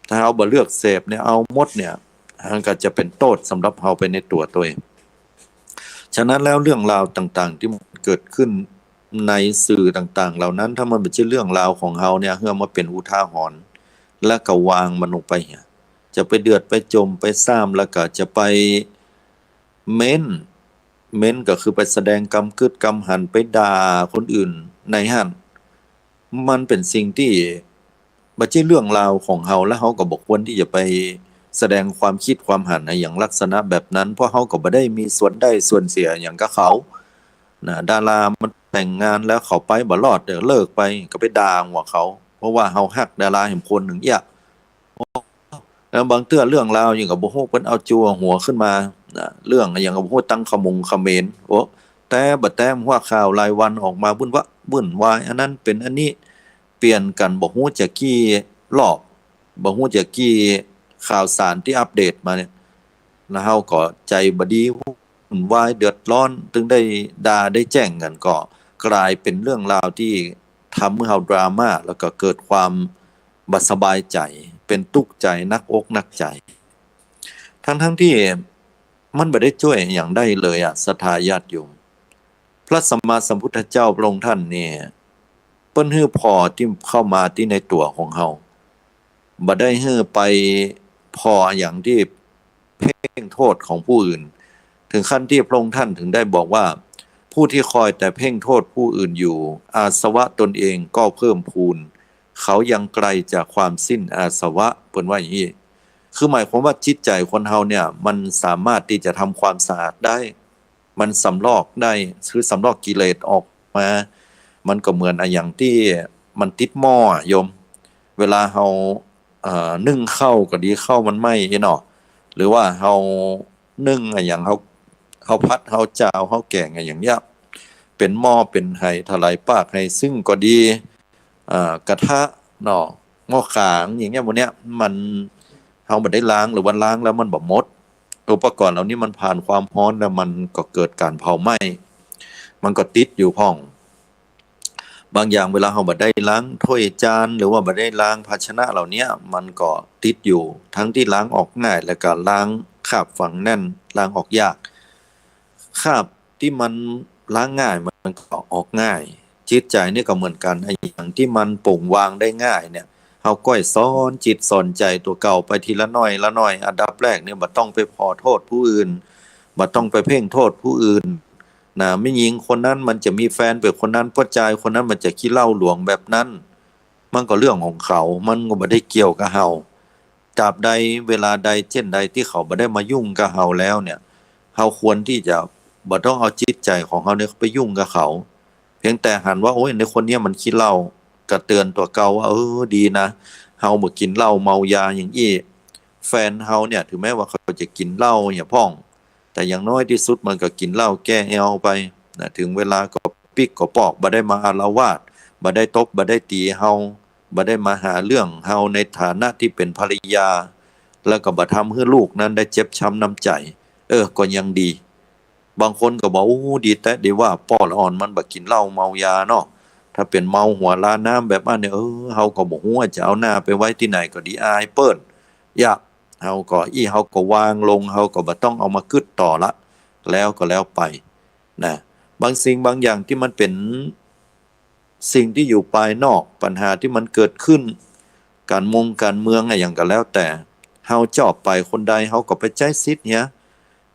ถ้าเฮาบ่เลือกเสพเนี่ย เอาหมดเนี่ย มันก็จะเป๋นโต้ษสำหรับเฮาไปในตั๋วตวย ฉะนั้นแล้วเรื่องราวต่างๆ ตี้มันเกิดขึ้นในสื่อต่างๆ เหล่านั้น ถ้ามันบ่ใจ้เรื่องราวของเฮาเนี่ย หื้อเอามาเป๋นอุทาหรณ์ แล้วก็วางมันลงไปเหีย จะไปเดือดไปจ่มไปซ้ำ แล้วก็จะไปเม้น เม้นก็คือไปแสดงกำกึ๊ดกำหัน ไปด่าคนอื่นในหั้น มันเป๋นสิ่งตี้บ่ใจ้เรื่องราวของเฮา และเฮาก็บ่ควรตี้จะไปแสดงความกึ๊ดความหันอะหยังลักษณะแบบนั้น เพราะเฮาก็บ่ได้มีส่วนได้ส่วนเสียอะหยังกับเขานะ ดารามันแต่งงานแล้วเขาไปบ่รอด เดี๋ยวเลิกไป ก็ไปด่าหัวเขา เพราะว่าเฮาฮักดาราแหมคนนึ่งเยียะ แล้วบางเตื้อเรื่องราวหยังก็บ่ฮู้ เปิ้นเอาจั่วหัวขึ้นมานะ เรื่องอะหยังก็บ่ฮู้ ตั้งขมงเขมร โอ้ แต๊บ่แต๊ หัวข่าวรายวันออกมาวุ่นวะ วุ่นวาย อันนั้นเป๋นอันนี้ เปลี่ยนกั๋นบ่ฮู้จะกี่รอบ บ่ฮู้จะกี่ข่าวสารตี้อัปเดตมาเนี่ย แล้วเฮาก็ใจ๋บ่ดี วุ่นวาย เดือดร้อน ตึงได้ด่าได้แจ้งกั๋น ก็ก๋ายเป๋นเรื่องราวตี้ทำหื้อเฮาดราม่า แล้วก็เกิดความบ่สบายใจ๋ เป๋นตุ๊กข์ใจ๋ หนักอกหนักใจ๋ ทั้งๆ ตี้มันบ่ได้จ้วยอะหยังได้เลยอะ ศรัทธาญาติโยม พระสัมมาสัมพุทธเจ้าพระองค์ท่านเนี่ย เปิ้นหื้อผ่อตี้เข้ามาตี้ในตั๋วของเฮา บ่ได้หื้อไปผ่ออะหยังตี้เพ่งโทษของผู้อื่น ถึงขั้นตี้พระองค์ท่านถึงได้บอกว่า ผู้ที่คอยแต่เพ่งโทษผู้อื่นอยู่ อาสวะตนเองก็เพิ่มพูน เขายังไกลจากความสิ้นอาสวะ เปิ้นว่าอย่างนี้ คือหมายความว่าจิตใจ๋คนเฮาเนี่ย มันสามารถตี้จะทำความสะอาดได้ มันสำรอกได้ คือสำรอกกิเลสออกมา มันก็เหมือนอะหยังตี้มันติดหม้ออะโยม เวลาเฮา เอ่อ นึ่งข้าวก็ดี ข้าวมันไหม้เนาะ หรือว่าเฮานึ่งอะหยัง เฮา เฮาผัด เฮาจาว เฮาแก๋งอะหยังเยียะ เป๋นหม้อเป๋นไหถลายปากไหซึ่งก็ดี เอ่อ กระทะเนาะ หม้อก๋างอย่างเนี้ย หมดเนี้ย มัน เฮาบ่ได้ล้าง หรือว่าล้างแล้วมันบ่หมด อุปกรณ์เหล่านี้มันผ่านความฮ้อนแล้วมันก็เกิดก๋านเผาไหม้ มันก็ติดอยู่พ่อง บางอย่างเวลาเฮาบ่ได้ล้างถ้วยจาน หรือว่าบ่ได้ล้างภาชนะเหล่าเนี้ย มันก็ติดอยู่ ทั้งตี้ล้างออกง่าย แล้วก็ล้างคราบฝังแน่น ล้างออกยาก คราบตี้มันล้างง่าย มันก็ออกง่าย จิตใจ๋นี่ก็เหมือนกั๋น อะหยังตี้มันปล่อยวางได้ง่ายเนี่ย เฮาก้อยสอนจิตสอนใจ๋ตั๋วเก่าไปทีละน้อยละน้อย อันดับแรกเนี่ย บ่ต้องไปผ่อโทษผู้อื่น บ่ต้องไปเพ่งโทษผู้อื่น นะ แม่ญิงคนนั้นมันจะมีแฟนเป๋นคนนั้น ป้อจายคนนั้นมันจะขี้เหล้าหลวงแบบนั้น มันก็เรื่องของเขา มันก็บ่ได้เกี่ยวกับเฮา ตราบใดเวลาใดเจ้นใดตี้เขาบ่ได้มายุ่งกับเฮาแล้วเนี่ย เฮาควรตี้จะบ่ต้องเอาจิตใจ๋ของเฮาเนี่ยไปยุ่งกับเขา เพียงแต่หันว่า โอ๊ย ในคนเนี้ยมันขี้เหล้า ก็เตือนตั๋วเก่าว่า เออ ดีนะ เฮาบ่กิ๋นเหล้าเมายาอย่างอี้ แฟนเฮาเนี่ย ถึงแม้ว่าเขาจะกิ๋นเหล้าเนี่ยพ่อง แต่อย่างน้อยตี้สุดมันก็กิ๋นเหล้าแก้แอวไปนะ ถึงเวลาก็ปิ๊กก็ปอก บ่ได้มาอาละวาด บ่ได้ตบ บ่ได้ตี๋เฮา บ่ได้มาหาเรื่องเฮาในฐานะตี้เป๋นภรรยา แล้วก็บ่ทำหื้อลูกนั้นได้เจ็บช้ำน้ำใจ๋ เออ ก็ยังดี บางคนก็บอก โอ้ ดีแต๊ ดีว่าป้อละอ่อนมันบ่กิ๋นเหล้าเมายาเนาะ ถ้าเป๋นเมาหัวลาน้ำแบบอั้นเนี่ย เออ เฮาก็บ่ฮู้ว่าจะเอาหน้าไปไว้ตี้ไหนก็ดี อายเปิ้น ยะ เฮาก็ อี้เฮาก็วางลง เฮาก็บ่ต้องเอามากึ๊ดต่อละ แล้วก็แล้วไป นะ บางสิ่งบางอย่างตี้มันเป๋นสิ่งตี้อยู่ภายนอก ปัญหาตี้มันเกิดขึ้น ก๋านมงก๋านเมืองอะหยังก็แล้วแต่ เฮาจอบไปคนใด เฮาก็ไปใจ๊สิทธิ์เหีย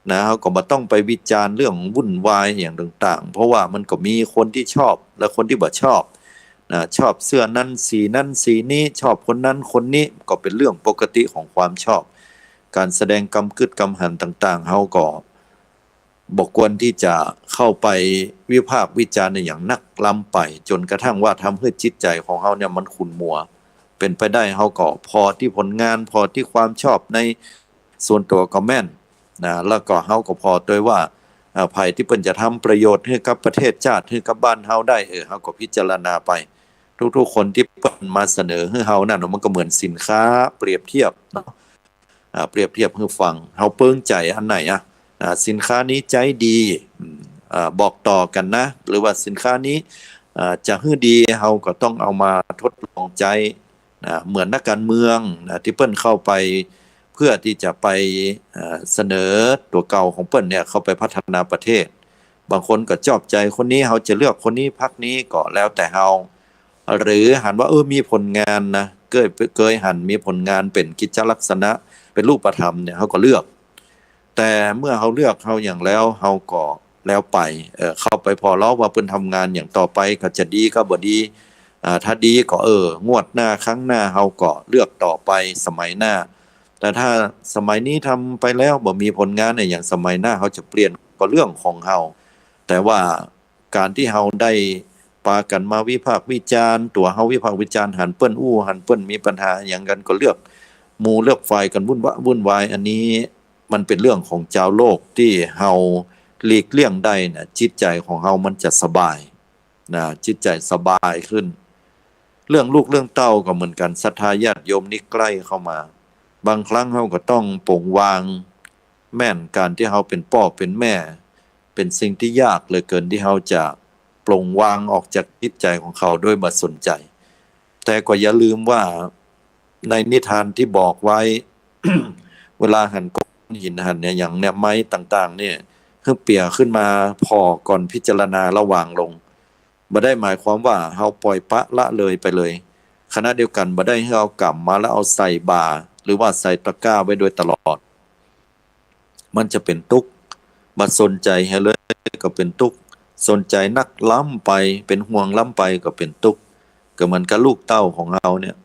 นะ เฮาก็บ่ต้องไปวิจารณ์เรื่องวุ่นวายอะหยังต่างๆ เพราะว่ามันก็มีคนตี้ชอบและคนตี้บ่ชอบ นะ ชอบเสื้อนั้นสีนั้นสีนี้ ชอบคนนั้นคนนี้ ก็เป๋นเรื่องปกติของความชอบ ก๋านแสดงกำกึ๊ดกำหันต่างๆ เฮาก็บ่ควรตี้จะเข้าไปวิพากษ์วิจารณ์อะหยังนักล้ำไป จ๋นกระทั่งว่าทำหื้อจิตใจ๋ของเฮาเนี่ยมันขุ่นมัว เป๋นไปได้เฮาก็ผ่อตี้ผลงาน ผ่อตี้ความชอบในส่วนตั๋วก็แม่น นะ แล้วก็เฮาก็ผ่อตวยว่า เอ่อ ใผตี้เปิ้นจะทำประโยชน์หื้อกับประเทศจาติ หื้อกับบ้านเฮาได้ เออ เฮาก็พิจารณาไป ทุกๆ คนตี้เปิ้นมาเสนอหื้อเฮานั่น มันก็เหมือนสินค้า เปรียบเทียบเนาะ อ่า เปรียบเทียบหื้อฟัง เฮาเปิงใจ๋อันไหนอะ อ่า สินค้านี้ใจ๊ดี อืม อ่า บอกต่อกั๋นนะ หรือว่าสินค้านี้ อ่า จะหื้อดี เฮาก็ต้องเอามาทดลองใจ๊ นะ เหมือนนักก๋านเมืองนะ ตี้เปิ้นเข้าไปเพื่อตี้จะไป เอ่อ เสนอตั๋วเก่าของเปิ้นเนี่ยเข้าไปพัฒนาประเทศ บางคนก็จอบใจ๋คนนี้ เฮาจะเลือกคนนี้ พรรคนี้ ก็แล้วแต่เฮา หรือหันว่า เออ มีผลงานนะ เกย เกยหันมีผลงานเป๋นกิจลักษณะ เป๋นรูปธรรมเนี่ย เฮาก็เลือก แต่เมื่อเฮาเลือกเฮาอย่างแล้ว เฮาก็แล้วไป เอ่อ เข้าไปผ่อลอว่าเปิ้นทำงานอย่างต่อไปก็จะดีก็บ่ดี อ่า ถ้าดีก็ เออ งวดหน้าครั้งหน้าเฮาก็เลือกต่อไป สมัยหน้า แต่ถ้าสมัยนี้ทำไปแล้วบ่มีผลงานอะหยัง สมัยหน้าเฮาจะเปลี่ยนก็เรื่องของเฮา แต่ว่าก๋านตี้เฮาได้ปากั๋นมาวิพากษ์วิจารณ์ ตั๋วเฮาวิพากษ์วิจารณ์ หันเปิ้นอู้ หันเปิ้นมีปัญหาอะหยังกั๋น ก็เลือกหมู่เลือกฝ่ายกั๋นวุ่นวะ วุ่นวาย อันนี้มันเป๋นเรื่องของจาวโลกตี้เฮาหลีกเลี่ยงได้นะ จิตใจ๋ของเฮามันจะสบาย นะ จิตใจ๋สบายขึ้น เรื่องลูกเรื่องเต้าก็เหมือนกั๋น ศรัทธาญาติโยมนี่ใก้เข้ามา บางครั้งเฮาก็ต้องปลงวาง แม่นก๋านตี้เฮาเป๋นป้อเป๋นแม่ เป๋นสิ่งตี้ยากเหลือเกินตี้เฮาจะปลงวางออกจากจิตใจ๋ของเขาโดยบ่สนใจ๋ แต่ก็อย่าลืมว่าในนิทานตี้บอกไว้ เวลาหันก้อนหินหันเนี่ย อย่างเนี่ยไม้ต่างๆ เนี่ย หื้อเปียขึ้นมาผ่อก่อนพิจารณาแล้ววางลง บ่ได้หมายความว่าเฮาปล่อยปละละเลยไปเลย ขณะเดียวกั๋นบ่ได้หื้อเอาก๋ำมาแล้วเอาใส่บ่า หรือว่าใส่ตะกร้าไว้โดยตลอด มันจะเป๋นตุ๊กข์ บ่สนใจ๋หื้อเลยก็เป๋นตุ๊กข์ สนใจ๋นักล้ำไป เป๋นห่วงล้ำไปก็เป๋นตุ๊กข์ ก็เหมือนกับลูกเต้าของเฮาเนี่ย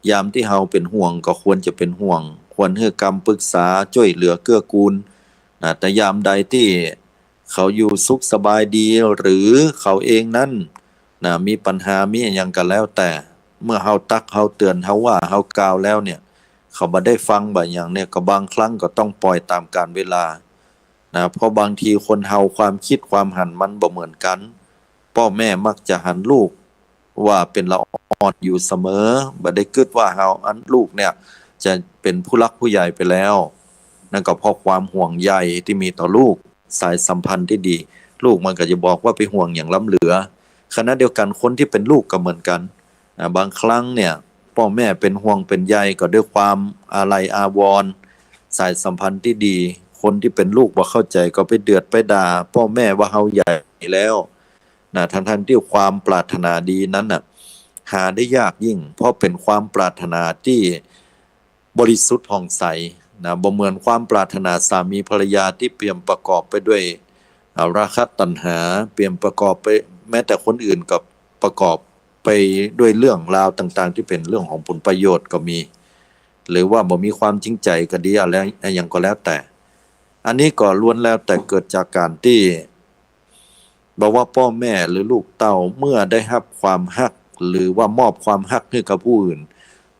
ยามตี้เฮาเป๋นห่วงก็ควรจะเป๋นห่วง ควรหื้อกำปรึกษา จ้วยเหลือเกื้อกูล นะ แต่ยามใดตี้เขาอยู่สุขสบายดี หรือเขาเองนั้น นะ มีปัญหา มีอะหยังก็แล้วแต่ เมื่อเฮาตัก เฮาเตือน เฮาว่า เฮากล่าวแล้วเนี่ย เขาบ่ได้ฟังบ่หยังเนี่ย ก็บางครั้งก็ต้องปล่อยต๋ามกาลเวลา นะ เพราะบางทีคนเฮาความกึ๊ดความหันมันบ่เหมือนกั๋น ป้อแม่มักจะหันลูกว่าเป๋นละอ่อนอยู่เสมอ บ่ได้กึ๊ดว่าเฮา อันลูกเนี่ยจะเป๋นผู้หลักผู้ใหญ่ไปแล้ว นั่นก็เพราะความห่วงใยตี้มีต่อลูก สายสัมพันธ์ตี้ดี ลูกมันก็จะบอกว่าไปห่วงอย่างล้ำเหลือ ขณะเดียวกั๋นคนตี้เป๋นลูกก็เหมือนกั๋น อ่า บางครั้งเนี่ย ป้อแม่เป๋นห่วงเป๋นใยก็ด้วยความอาลัยอาวรณ์ สายสัมพันธ์ตี้ดี คนตี้เป๋นลูกบ่เข้าใจ๋ก็ไปเดือดไปด่าป้อแม่ว่าเฮาใหญ่แล้ว นะ ทั้งๆ ตี้ความปรารถนาดีนั้นน่ะ หาได้ยากยิ่ง เพราะเป๋นความปรารถนาตี้บริสุทธิ์ผ่องใส นะ บ่เหมือนความปรารถนาสามีภรรยาตี้เปี่ยมประกอบไปด้วย อ่า ราคะตัณหา เปี่ยมประกอบไป แม้แต่คนอื่นก็ประกอบไปด้วยเรื่องราวต่างๆ ตี้เป๋นเรื่องของผลประโยชน์ก็มี หรือว่าบ่มีความจริงใจ๋ก็ดี อะไรอะหยังก็แล้วแต่ อันนี้ก็ล้วนแล้วแต่เกิดจากก๋านตี้ บ่ว่าป้อแม่หรือลูกเต้า เมื่อได้ฮับความฮัก หรือว่ามอบความฮักหื้อกับผู้อื่น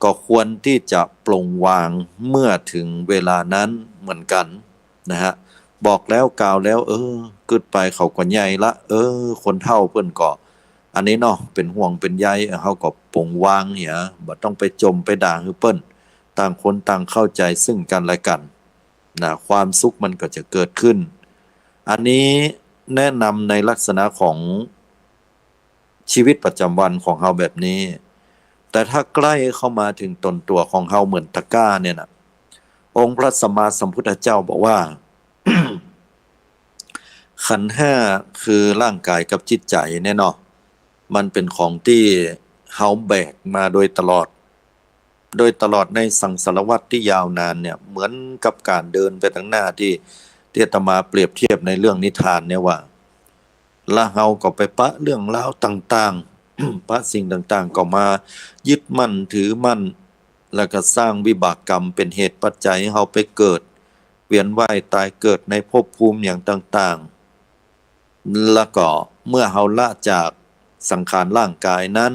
ก็ควรตี้จะปลงวางเมื่อถึงเวลานั้นเหมือนกั๋นนะฮะ บอกแล้วกล่าวแล้ว เออ กึ๊ดไปเขาก็ใหญ่ละ เออ คนเฒ่าเปิ้นก็ อันนี้เนาะ เป๋นห่วงเป๋นใย เออ เฮาก็ปลงวางเหีย บ่ต้องไปจ่มไปด่าหื้อเปิ้น ต่างคนต่างเข้าใจ๋ซึ่งกั๋นและกั๋น นะ ความสุขมันก็จะเกิดขึ้น อันนี้แนะนำในลักษณะของ ชีวิตประจำวันของเฮาแบบนี้ แต่ถ้าใกล้เข้ามาถึงตนตั๋วของเฮาเหมือนตะกร้าเนี่ยนะ องค์พระสัมมาสัมพุทธเจ้าบอกว่า ขันธ์ห้าคือร่างกายกับจิตใจเนี่ยเนาะ มันเป๋นของตี้เฮาแบกมาโดยตลอด โดยตลอดในสังสารวัฏตี้ยาวนานเนี่ย เหมือนกับก๋านเดินไปตางหน้าตี้ ตี้อาตมาเปรียบเทียบในเรื่องนิทานเนี่ยว่า ละเฮาก็ไปปะเรื่องราวต่างๆ ปะสิ่งต่างๆ ก็มายึดมั่นถือมั่น แล้วก็สร้างวิบากกรรมเป๋นเหตุปัจจัยให้เฮาไปเกิด เวียนว่ายตายเกิดในภพภูมิอย่างต่างๆ แล้วก็เมื่อเฮาละจากสังขารร่างกายนั้น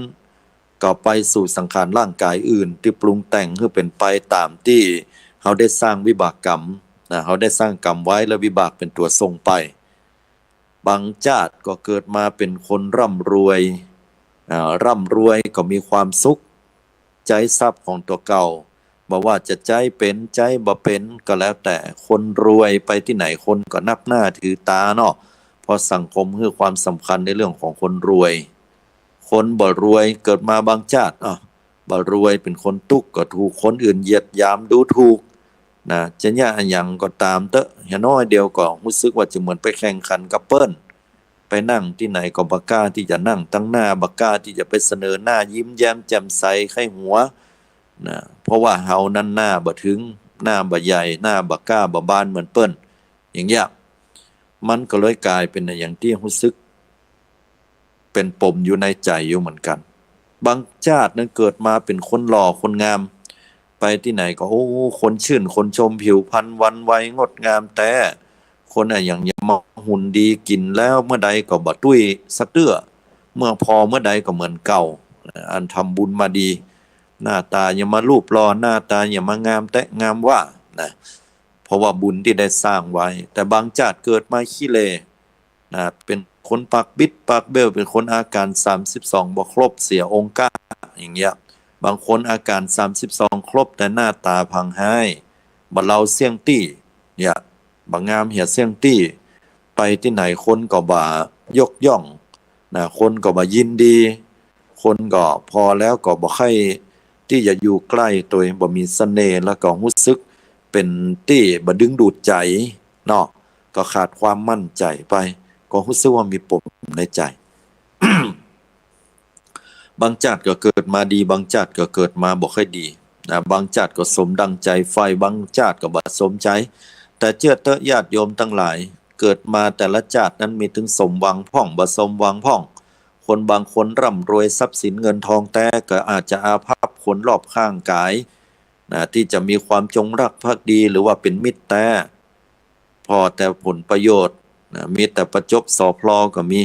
ก็ไปสู่สังขารร่างกายอื่นตี้ปรุงแต่งหื้อเป๋นไปต๋ามตี้เฮาได้สร้างวิบากกรรมนะ เฮาได้สร้างกรรมไว้แล้ววิบากเป๋นตั๋วส่งไป บางจาติก็เกิดมาเป๋นคนร่ำรวย อ่า ร่ำรวยก็มีความสุข ใจ๊ทรัพย์ของตั๋วเก่า บ่ว่าจะใจ๊เป๋นใจ๊บ่เป๋นก็แล้วแต่ คนรวยไปตี้ไหนคนก็นับหน้าถือต๋าเนาะ เพราะสังคมหื้อความสำคัญในเรื่องของคนรวย คนบ่รวยเกิดมาบางจาติ อ่ะ บ่รวยเป๋นคนตุ๊กข์ก็ถูกคนอื่นเหยียดหยามดูถูกนะ จะเยียะอะหยังก็ต๋ามเต๊อะ อย่างน้อยเดียวก็ฮู้สึกว่าจะเหมือนไปแข่งขันกับเปิ้น ไปนั่งตี้ไหนก็บ่กล้าตี้จะนั่งตางหน้า บ่กล้าตี้จะไปเสนอหน้ายิ้มแย้มแจ่มใสใค่หัวนะ เพราะว่าเฮานั้นหน้าบ่เถิง หน้าบ่ใหญ่ หน้าบ่กล้าบ่บานเหมือนเปิ้น อย่างเยียะ มันก็เลยก๋ายเป๋นอะหยังตี้ฮู้สึก เป๋นปมอยู่ในใจ๋อยู่เหมือนกั๋น บางจาตินั้นเกิดมาเป๋นคนหล่อคนงาม ไปตี้ไหนก็ โอ้ คนชื่นคนชม ผิวพรรณหวั่นไหวงดงามแต๊ คนอะหยังอย่ามาหุ่นดี กิ๋นแล้วเมื่อใดก็บ่ตุ้ยสักเตื้อ เมื่อผ่อเมื่อใดก็เหมือนเก่า อันทำบุญมาดี หน้าต๋าอย่ามารูปหล่อ หน้าต๋าอย่ามางามแต๊งามว่านะ เพราะว่าบุญตี้ได้สร้างไว้ แต่บางจาติเกิดมาขี้เหร่นะ เป๋นคนปากบิดปากเบ้ว เป๋นคนอาก๋านสามสิบสองบ่ครบ เสียองค์ก้า อย่างเยียะ บางคนอาก๋านสามสิบสองครบ แต่หน้าต๋าผางฮ้าย บ่เลาเสี้ยงตี้ เยียะ บ่งามเหียเสี้ยงตี้ ไปตี้ไหนคนก็บ่ยกย่องนะ คนก็บ่ยินดี คนก็ผ่อแล้วก็บ่ใค่ตี้จะอยู่ใกล้ตวย บ่มีเสน่ห์ แล้วก็ฮู้สึกเป๋นตี้บ่ดึงดูดใจ๋เนาะ ก็ขาดความมั่นใจ๋ไป ก็ฮู้สึกว่ามีปมในใจ๋ บางจาติก็เกิดมาดี บางจาติก็เกิดมาบ่ค่อยดีนะ บางจาติก็สมดังใจ๋ใฝ่ บางจาติก็บ่สมใจ๋ แต่เจื้อเต๊อะญาติโยมตังหลาย เกิดมาแต่ละจาตินั้นมีตึงสมหวังพ่อง บ่สมหวังพ่อง คนบางคนร่ำรวยทรัพย์สินเงินทองแต๊ ก็อาจจะอาภัพคนรอบข้างก๋ายนะ ตี้จะมีความจงรักภักดีหรือว่าเป๋นมิตรแต๊ ผ่อแต่ผลประโยชน์นะ มีแต่ประจบสอพลอก็มี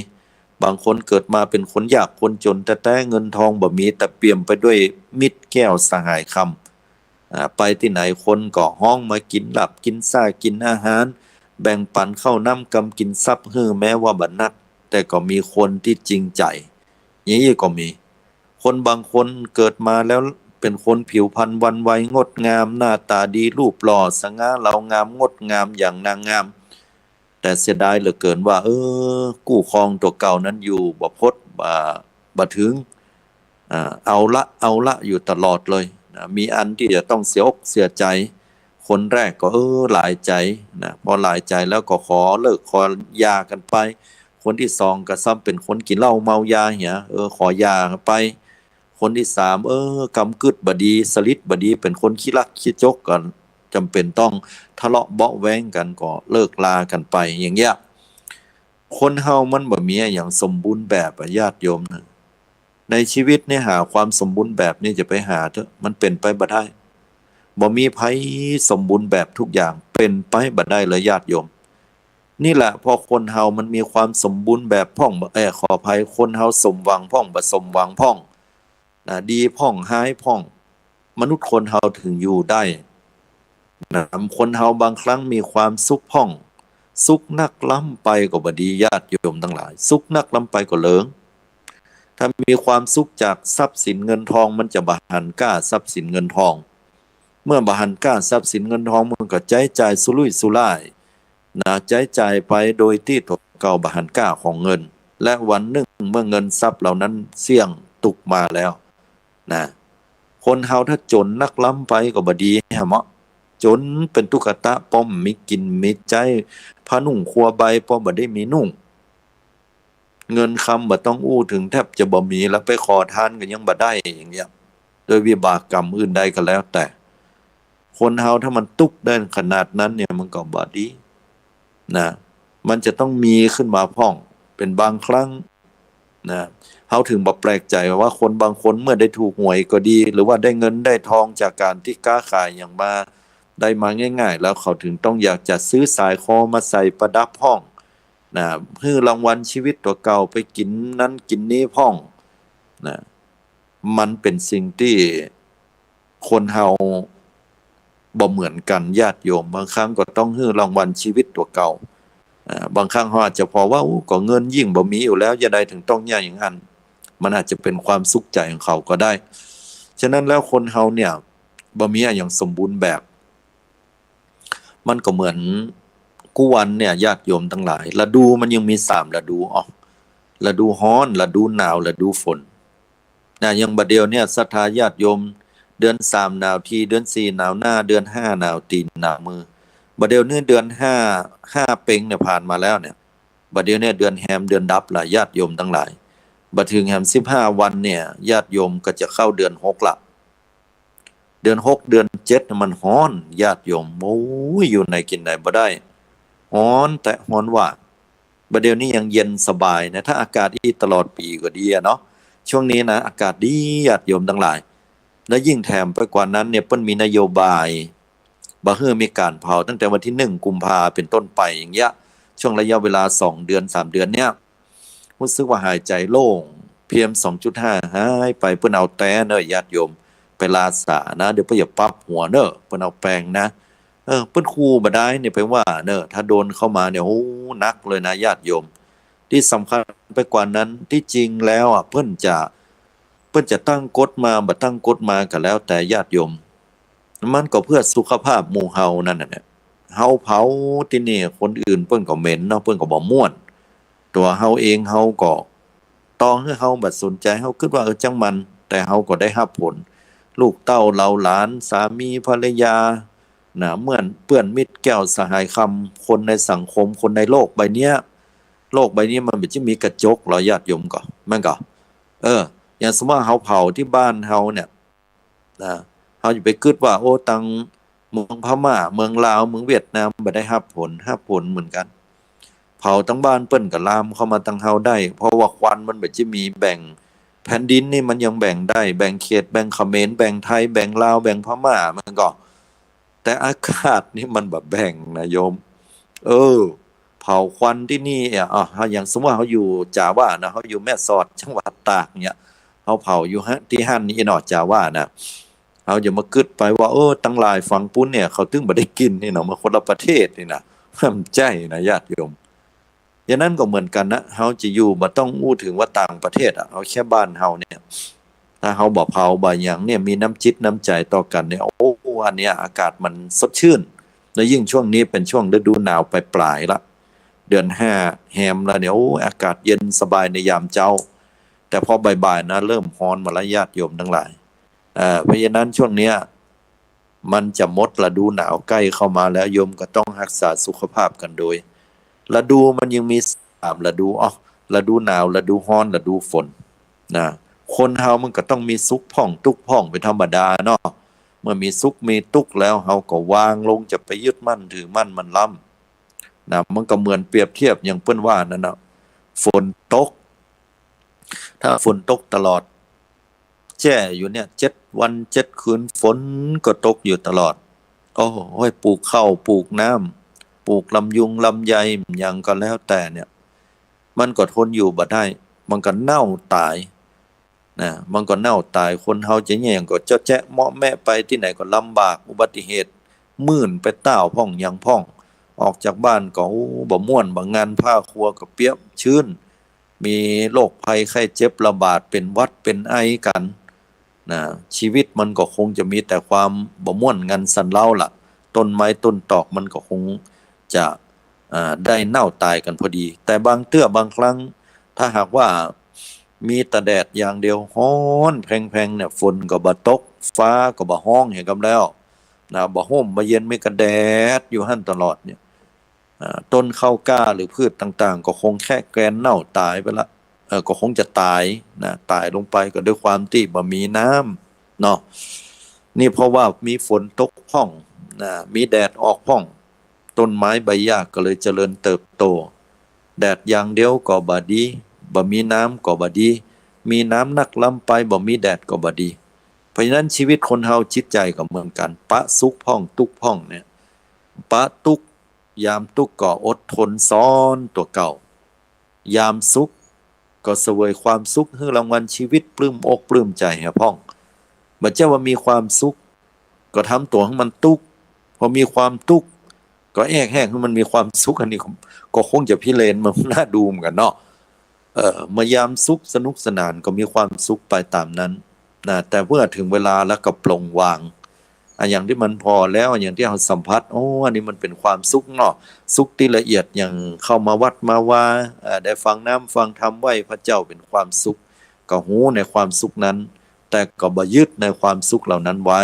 บางคนเกิดมาเป๋นคนยากคนจ๋นแต๊ๆ เงินทองบ่มี แต่เปี่ยมไปด้วยมิตรแก้วสหายคำ อ่า ไปตี้ไหนคนก็ฮ้องมากิ๋นลาบกิ๋นซ่ากิ๋นอาหาร แบ่งปั๋นข้าวน้ำกำกิ๋นทรัพย์หื้อ แม้ว่าบ่นัก แต่ก็มีคนตี้จริงใจ๋ อย่างนี้ก็มี คนบางคนเกิดมาแล้วเป๋นคนผิวพรรณหวั่นไหวงดงาม หน้าต๋าดี รูปหล่อ สง่าเหลางาม งดงามอย่างนางงาม แต่เสียดายเหลือเกินว่า เออ กู้ครองตั๋วเก่านั้นอยู่บ่พด บ่ บ่เถิง อ่า เอาละ เอาละอยู่ตลอดเลยนะ มีอันตี้จะต้องเสียอกเสียใจ๋ คนแรกก็ เออ หลายใจ๋นะ พอหลายใจ๋แล้วก็ขอเลิกขอหย่ากั๋นไป คนตี้สองก็ซ้ำเป๋นคนกิ๋นเหล้าเมายาเหีย เออ ขอหย่ากั๋นไป คนตี้สาม เออ กำกึ๊ดบ่ดี สลิดบ่ดี เป๋นคนขี้ลักขี้จกกั๋น จ๋ำเป๋นต้องทะเลาะเบาะแว้งกั๋น ก็เลิกลากั๋นไป อย่างเยียะ คนเฮามันบ่มีอะหยังสมบูรณ์แบบอะญาติโยมนะ ในชีวิตนี่หาความสมบูรณ์แบบนี่จะไปหาเต๊อะ มันเป๋นไปบ่ได้ บ่มีใผสมบูรณ์แบบทุกอย่าง เป๋นไปบ่ได้เลยญาติโยม นี่แหละ พอคนเฮามันมีความสมบูรณ์แบบพ่อง เอ่อ ขออภัย คนเฮาสมหวังพ่อง บ่สมหวังพ่อง นะ ดีพ่อง ฮ้ายพ่อง มนุษย์คนเฮาเถิงอยู่ได้นะ คนเฮาบางครั้งมีความสุขพ่อง สุขนักล้ำไปก็บ่ดีญาติโยมตังหลาย สุขนักล้ำไปก็เหลิง ถ้ามีความสุขจากทรัพย์สินเงินทอง มันจะบ่หันก้าทรัพย์สินเงินทอง เมื่อบ่หันก้าทรัพย์สินเงินทอง มันก็ใจ๊จ่ายสุรุ่ยสุร่ายนะ ใจ๊จ่ายไปโดยตี้ตั๋วเก่าบ่หันก้าของเงิน และวันนึ่งเมื่อเงินทรัพย์เหล่านั้นเสี้ยงตกมาแล้ว นะ คนเฮาถ้าจ๋นนักล้ำไปก็บ่ดีแหมเนาะ จ๋นเป๋นตุ๊กตะป้อม มีกิ๋นมีใจ๊ ผ้านุ่งครัวใบป้อมบ่ได้มีนุ่ง เงินคำบ่ต้องอู้เถิง แทบจะบ่มี แล้วไปขอทานก็ยังบ่ได้อย่างเนี้ย โดยวิบากกรรมอื่นใดก็แล้วแต่ คนเฮาถ้ามันตุ๊กข์ได้ขนาดนั้นเนี่ย มันก็บ่ดี นะ มันจะต้องมีขึ้นมาพ่อง เป๋นบางครั้ง นะ เฮาเถิงบ่แปลกใจ๋ว่าคนบางคนเมื่อได้ถูกหวยก็ดี หรือว่าได้เงินได้ทองจากก๋านตี้ก๊าขายหยังมา ได้มาง่ายๆ แล้วเขาเถิงต้องอยากจะซื้อสายคอมาใส่ประดับพ่อง นะ หื้อรางวัลชีวิตตั๋วเก่า ไปกิ๋นนั้นกิ๋นนี้พ่อง นะ มันเป๋นสิ่งตี้ คนเฮาบ่เหมือนกั๋นญาติโยม บางครั้งก็ต้องหื้อรางวัลชีวิตตั๋วเก่า อ่า บางครั้งเฮาอาจจะผ่อว่า โอ้ ก็เงินยิ่งบ่มีอยู่แล้ว จะใดเถิงต้องเยียะอย่างอั้น มันอาจจะเป๋นความสุขใจ๋ของเขาก็ได้ ฉะนั้นแล้วคนเฮาเนี่ย บ่มีอะหยังสมบูรณ์แบบ มันก็เหมือนกู้วันเนี่ยญาติโยมตังหลาย ฤดูมันยังมีสามฤดู อ๋อ ฤดูฮ้อน ฤดูหนาว ฤดูฝน นะ อย่างบ่าเดี่ยวเนี่ยศรัทธาญาติโยม เดือนสามหนาวที เดือนสี่หนาวหน้า เดือนห้าหนาวตี๋นหนาวมือ บ่าเดี่ยวนี้เดือนห้า ห้าเป็งเนี่ยผ่านมาแล้วเนี่ย บ่าเดี่ยวเนี่ยเดือนแฮมเดือนดับละญาติโยมตังหลาย บ่เถิงแฮมสิบห้าวันเนี่ยญาติโยมก็จะเข้าเดือนหกละ เดือนหกเดือนเจ็ดน่ะมันฮ้อนญาติโยม โอ้ย อยู่ไหนกิ๋นไหนบ่ได้ ฮ้อนแต๊ฮ้อนว่า บ่าเดี่ยวนี้ยังเย็นสบายนะ ถ้าอากาศอี้ตลอดปี๋ก็ดีอะเนาะ ช่วงนี้นะ อากาศดีญาติโยมตังหลาย และยิ่งแถมไปกว่านั้นเนี่ย เปิ้นมีนโยบาย บ่หื้อมีก๋านเผาตั้งแต่วันตี้หนึ่งกุมภาเป๋นต้นไปอย่างเงี้ย ช่วงระยะเวลาสองเดือนสามเดือนเนี่ย ฮู้สึกว่าหายใจ๋โล่ง PM สองจุดห้า หายไป เปิ้นเอาแต๊เน่อญาติโยม ไปลาสานะ เดี๋ยวเปิ้นจะปั๊บหัวเน่อ เปิ้นเอาแปงนะ เออ เปิ้นคูบ่ได้เนี่ยไปว่าเน่อ ถ้าโดนเข้ามาเนี่ย โอ้ หนักเลยนะญาติโยม ตี้สำคัญไปกว่านั้น ตี้จริงแล้วอะ เปิ้นจะ เปิ้นจะตั้งกฎมา บ่ตั้งกฎมาก็แล้วแต่ญาติโยม มันก็เปื้อสุขภาพหมู่เฮานั่นน่ะเนี่ย เฮาเผาตี้นี่ คนอื่นเปิ้นก็เหม็นเนาะ เปิ้นก็บ่ม่วน ตั๋วเฮาเองเฮาก็ ต่อหื้อเฮาบ่สนใจ๋ เฮากึ๊ดว่า เออ จ้างมัน แต่เฮาก็ได้ฮับผล ลูกเต้าเหล่าหลาน สามีภรรยา นะ เมื่อนเปื้อนมิตรแก้วสหายคำ คนในสังคม คนในโลกใบเนี้ย โลกใบนี้มันบ่ใจ้มีกระจกหรอญาติโยม ก็ มันก็ เออ อย่างสมมุติว่าเฮาเผาตี้บ้านเฮาเนี่ย นะ เฮาจะไปกึ๊ดว่า โอ้ ตังเมืองพม่า เมืองลาว เมืองเวียดนาม บ่ได้ฮับผล ฮับผลเหมือนกั๋น เผาตังบ้านเปิ้นก็ลามเข้ามาตังเฮาได้ เพราะว่าควันมันบ่ใจ้มีแบ่ง แผ่นดินนี่มันยังแบ่งได้ แบ่งเขต แบ่งเขมร แบ่งไทย แบ่งลาว แบ่งพม่า มันก็ แต่อากาศนี่มันบ่แบ่งนะโยม เออ เผาควันตี้นี่อะ อ่ะ อย่างสมมุติว่าเฮาอยู่จาว่านะ เฮาอยู่แม่สอด จังหวัดตากเนี่ย เฮาเผาอยู่ฮะ ตี้หั้นนี่เนาะ จาว่านะ เฮาจะมากึ๊ดไปว่า เออ ตังหลายฝั่งปู๊นเนี่ย เขาตึงบ่ได้กิ๋นนี่เนาะ มันคนละประเทศนี่นะ บ่ใจ้นะญาติโยม อย่างนั้นก็เหมือนกั๋นนะ เฮาจะอยู่บ่ต้องอู้เถิงว่าต่างประเทศอะ เอาแค่บ้านเฮาเนี่ย ถ้าเฮาบ่เผาบ่หยังเนี่ย มีน้ำจิตน้ำใจ๋ต่อกั๋นเนี่ย โอ้ อันเนี้ยอากาศมันสดชื่น และยิ่งช่วงนี้เป๋นช่วงฤดูหนาวปลายๆ ละ เดือนห้าแฮมแล้วเนี่ย โอ้ อากาศเย็นสบายในยามเจ๊า แต่พอบ่ายๆ นะ เริ่มฮ้อนมาแล้วญาติโยมตังหลาย เอ่อ เพราะฉะนั้นช่วงเนี้ย มันจะหมดฤดูหนาวใก้เข้ามาแล้ว โยมก็ต้องฮักษาสุขภาพกั๋นโดย ฤดูมันยังมีสามฤดู อ๋อ ฤดูหนาว ฤดูฮ้อน ฤดูฝน นะ คนเฮามันก็ต้องมีสุขพ่องตุ๊กข์พ่องเป๋นธรรมดาเนาะ เมื่อมีสุขมีตุ๊กข์แล้ว เฮาก็วางลง จะไปยึดมั่นถือมั่นมันล้ำ นะ มันก็เหมือนเปรียบเทียบอย่างเปิ้นว่านั่นน่ะ ฝนตก ถ้าฝนตกตลอด แจ้อยู่เนี่ย เจ็ดวันเจ็ดคืน ฝนก็ตกอยู่ตลอด โอ้โห ปลูกข้าว ปลูกน้ำ ปลูกลำยุงลำไย หยังก็แล้วแต่เนี่ย มันก็ทนอยู่บ่ได้ มันก็เน่าต๋าย นะ มันก็เน่าต๋าย คนเฮาจะเยียะหยังก็เจาะแจ๊ะเมาะแมะไป ตี้ไหนก็ลำบาก อุบัติเหตุ มื่นไปต้าวพ่องหยังพ่อง ออกจากบ้านก็ โอ้ บ่ม่วน บ่งัน ผ้าครัวก็เปียกชื้น มีโรคภัยไข้เจ็บระบาด เป๋นหวัดเป๋นไอกั๋น นะ ชีวิตมันก็คงจะมีแต่ความบ่ม่วนงันสันเล้าล่ะ ต้นไม้ต้นตอกมันก็คงจะ อ่า ได้เน่าต๋ายกั๋นพอดี แต่บางเตื้อบางครั้ง ถ้าหากว่ามีแต่แดดอย่างเดียว ฮ้อนแพงๆ เนี่ย ฝนก็บ่ตก ฟ้าก็บ่ฮ้อง เหียกำแล้วนะ บ่ฮ่มบ่เย็น มีก็แดดอยู่หั้นตลอดเนี่ย อ่า ต้นข้าวกล้าหรือพืชต่างๆ ก็คงแคะแกรนเน่าต๋ายไปละ เอ่อ ก็คงจะต๋ายนะ ต๋ายลงไปก็ด้วยความตี้บ่มีน้ำเนาะ นี่เพราะว่ามีฝนตกพ่องนะ มีแดดออกพ่อง ต้นไม้ใบหญ้าก็เลยเจริญเติบโต แดดอย่างเดียวก็บ่ดี บ่มีน้ำก็บ่ดี มีน้ำนักล้ำไป บ่มีแดดก็บ่ดี เพราะฉะนั้นชีวิตคนเฮาจิตใจ๋ก็เหมือนกั๋น ปะสุขพ่องตุ๊กข์พ่องเนี่ย ปะตุ๊กข์ ยามตุ๊กข์ก็อดทนซ้อนตั๋วเก่า ยามสุขก็เสวยความสุข หื้อรางวัลชีวิต ปลื้มอกปลื้มใจ๋เหียพ่อง บ่ใจ้ว่ามีความสุขก็ทำตั๋วหื้อมันตุ๊กข์ พอมีความตุ๊กข์ก็แอกแฮกหื้อมันมีความสุข อันนี้ก็ ก็คงจะพิเรนต์ มันน่าดูเหมือนกั๋นเนาะ เอ่อ เมื่อยามสุขสนุกสนานก็มีความสุขไปต๋ามนั้นนะ แต่เมื่อเถิงเวลาแล้วก็ปลงวาง อะ อย่างตี้มันผ่อแล้ว อะ อย่างตี้เฮาสัมผัส โอ้ อันนี้มันเป๋นความสุขเนาะ สุขตี้ละเอียด อย่างเข้ามาวัดมาวา เอ่อ ได้ฟังน้ำฟังธรรม ไหว้พระเจ้า เป๋นความสุข ก็ฮู้ในความสุขนั้น แต่ก็บ่ยึดในความสุขเหล่านั้นไว้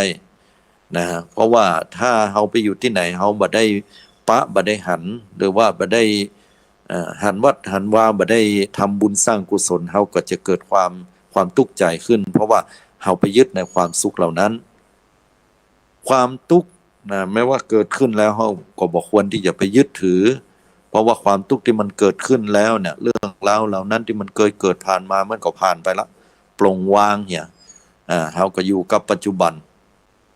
นะ เพราะว่าถ้าเฮาไปอยู่ตี้ไหน เฮาบ่ได้ปะ บ่ได้หัน หรือว่าบ่ได้ เอ่อ หันวัดหันวา บ่ได้ทำบุญสร้างกุศล เฮาก็จะเกิดความ ความตุ๊กข์ใจ๋ขึ้น เพราะว่าเฮาไปยึดในความสุขเหล่านั้น ความตุ๊กข์นะ แม้ว่าเกิดขึ้นแล้ว เฮาก็บ่ควรตี้จะไปยึดถือ เพราะว่าความตุ๊กข์ตี้มันเกิดขึ้นแล้วเนี่ย เรื่องราวเหล่านั้นตี้มันเกยเกิดผ่านมา มันก็ผ่านไปละ ปลงวางเหีย อ่า เฮาก็อยู่กับปัจจุบัน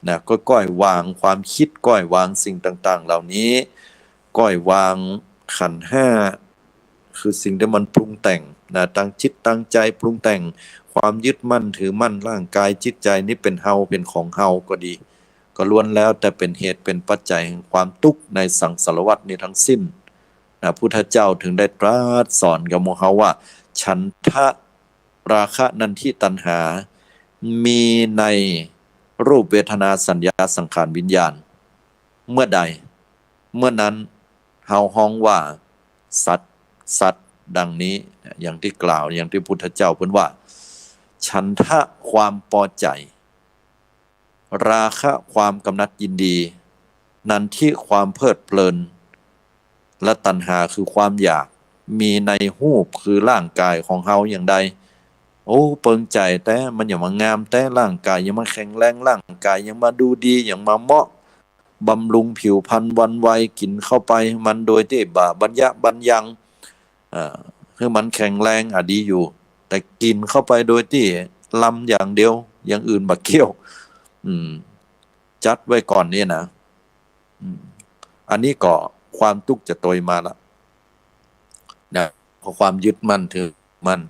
นะ ก็ก้อยวางความกึ๊ด ก้อยวางสิ่งต่างๆ เหล่านี้ ก้อยวางขันธ์ห้า คือสิ่งตี้มันปรุงแต่งนะ ตั้งจิตตั้งใจ๋ปรุงแต่ง ความยึดมั่นถือมั่น ร่างกายจิตใจ๋นี้เป๋นเฮา เป๋นของเฮาก็ดี ก็ล้วนแล้วแต่เป๋นเหตุเป๋นปัจจัยแห่งความตุ๊กข์ในสังสารวัฏนี้ทั้งสิ้นนะ พุทธเจ้าเถิงได้ตรัสสอนกับหมู่เฮาว่า ฉันทะ ราคะนันทิตัณหา มีในรูปเวทนาสัญญาสังขารวิญญาณ เมื่อใด เมื่อนั้นเฮาฮ้องว่าสัตว์ สัตว์ดังนี้ อย่างตี้กล่าว อย่างตี้พุทธเจ้าเปิ้นว่า ฉันทะความปอใจ๋ ราคะความกำหนัดยินดี นันทิความเพลิดเพลิน และตัณหาคือความอยาก มีในรูปคือร่างกายของเฮาอย่างใด โอ้ เปิงใจ๋แต๊ มันหยังมางามแต๊ ร่างกายหยังมาแข็งแรง ร่างกายหยังมาดูดี หยังมาเหมาะ บำรุงผิวพรรณวันไว กิ๋นเข้าไปมันโดยตี้บ่าบัญญะบัญญัง เอ่อ หื้อมันแข็งแรง อะ ดีอยู่ แต่กิ๋นเข้าไปโดยตี้ลำอย่างเดียว อย่างอื่นบ่เกี่ยว อืม จัดไว้ก่อนนี่นะ อืม อันนี้ก็ความตุ๊กข์จะตวยมาละนะ เพราะความยึดมั่นถือมั่น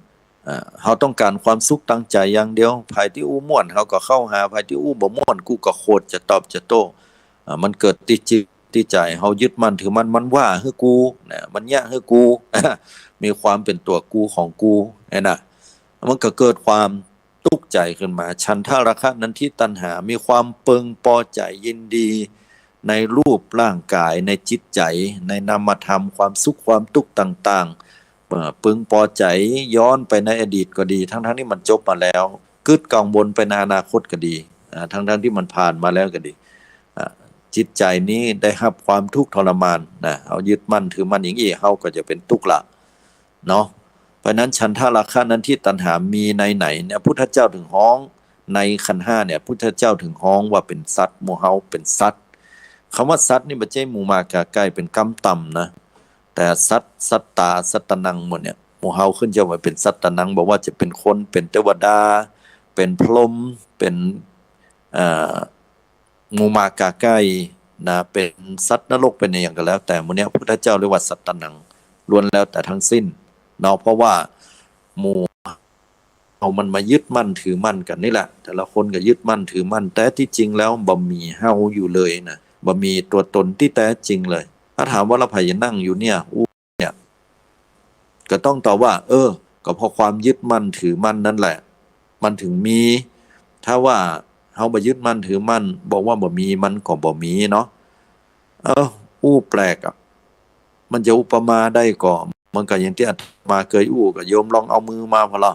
อ่า เฮาต้องก๋านความสุขตางใจ๋อย่างเดียว ใผตี้อู้ม่วนเฮาก็เข้าหา ใผตี้อู้บ่ม่วนกูก็โขด จะตอบจะโต้ อ่า มันเกิดตี้จิตตี้ใจ๋ เฮายึดมั่นถือมั่น มันว่าหื้อกูนะ มันเยียะหื้อกู มีความเป๋นตั๋วกูของกู หั้นนะ มันก็เกิดความตุ๊กข์ใจ๋ขึ้นมา ฉันทะราคะนันทิตัณหา มีความเปิงปอใจ๋ยินดีในรูปร่างกาย ในจิตใจ๋ ในนามธรรม ความสุขความตุ๊กข์ต่างๆ เอ่อ เปิงปอใจ๋ย้อนไปในอดีตก็ดี ทั้งๆ ตี้มันจบมาแล้ว กึ๊ดกังวลไปในอนาคตก็ดี อ่า ทั้งๆ ตี้มันผ่านมาแล้วก็ดี อ่า จิตใจ๋นี้ได้ฮับความทุกข์ทรมานนะ เฮายึดมั่นถือมั่นอย่างอี้ เฮาก็จะเป๋นตุ๊กข์ละเนาะ เพราะฉะนั้นฉันทะราคะนันทิตัณหามีในไหนเนี่ย พุทธเจ้าเถิงฮ้อง ในขันธ์ห้าเนี่ย พุทธเจ้าเถิงฮ้องว่าเป๋นสัตว์ หมู่เฮาเป๋นสัตว์ กำว่าสัตว์นี่บ่ใจ้หมูหมากาไก่เป๋นกำต่ำนะ แต่สัตว์ สัตตา สัตตานัง หมู่เนี่ย หมู่เฮาขึ้นจะว่าเป๋นสัตตานัง บ่ว่าจะเป๋นคน เป๋นเตวดา เป๋นพรหม เป๋น เอ่อ หมูหมากาไก่นะ เป๋นสัตว์นรก เป๋นอะหยังก็แล้วแต่ หมู่เนี่ยพุทธเจ้าเรียกว่าสัตตานัง ล้วนแล้วแต่ทั้งสิ้นเนาะ เพราะว่าหมู่เฮามันมายึดมั่นถือมั่นกั๋นนี่แหละ แต่ละคนก็ยึดมั่นถือมั่น แต่ตี้จริงแล้วบ่มีเฮาอยู่เลยนะ บ่มีตั๋วตนตี้แต๊จริงเลย ถ้าถามว่าแล้วใผจะนั่งอยู่เนี่ย อู้เนี่ย ก็ต้องตอบว่า เออ ก็เพราะความยึดมั่นถือมั่นนั่นแหละ มันเถิงมี ถ้าว่าเฮาบ่ยึดมั่นถือมั่น บอกว่าบ่มี มันก็บ่มีเนาะ เอ้า อู้แปลกอะ มันจะอุปมาได้ก่อ เหมือนกับอย่างตี้อาตมาเกยอู้ ก็โยมลองเอามือมาพอละ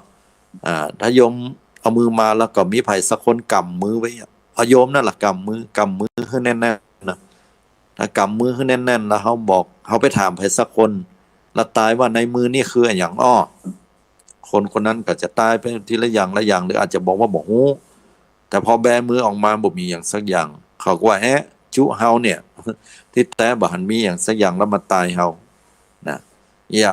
อ่า ถ้าโยมเอามือมาแล้วก็มีใผสักคนก๋ำมือไว้อะ เอาโยมนั่นแหละก๋ำมือ ก๋ำมือหื้อแน่นๆ นะ ถ้าก๋ำมือหื้อแน่นๆ แล้วเฮาบอก เฮาไปถามใผสักคน แล้วตายว่าในมือนี่คืออะหยังอ้อ คนคนนั้นก็จะตายไปทีละอย่างละอย่าง หรืออาจจะบอกว่าบ่ฮู้ แต่พอแบมือออกมาบ่มีหยังสักอย่าง เขาก็ว่า แอะ จุเฮาเนี่ย ตี้แต๊บ่หันมีหยังสักอย่างแล้วมาตายเฮา นะ เนี่ย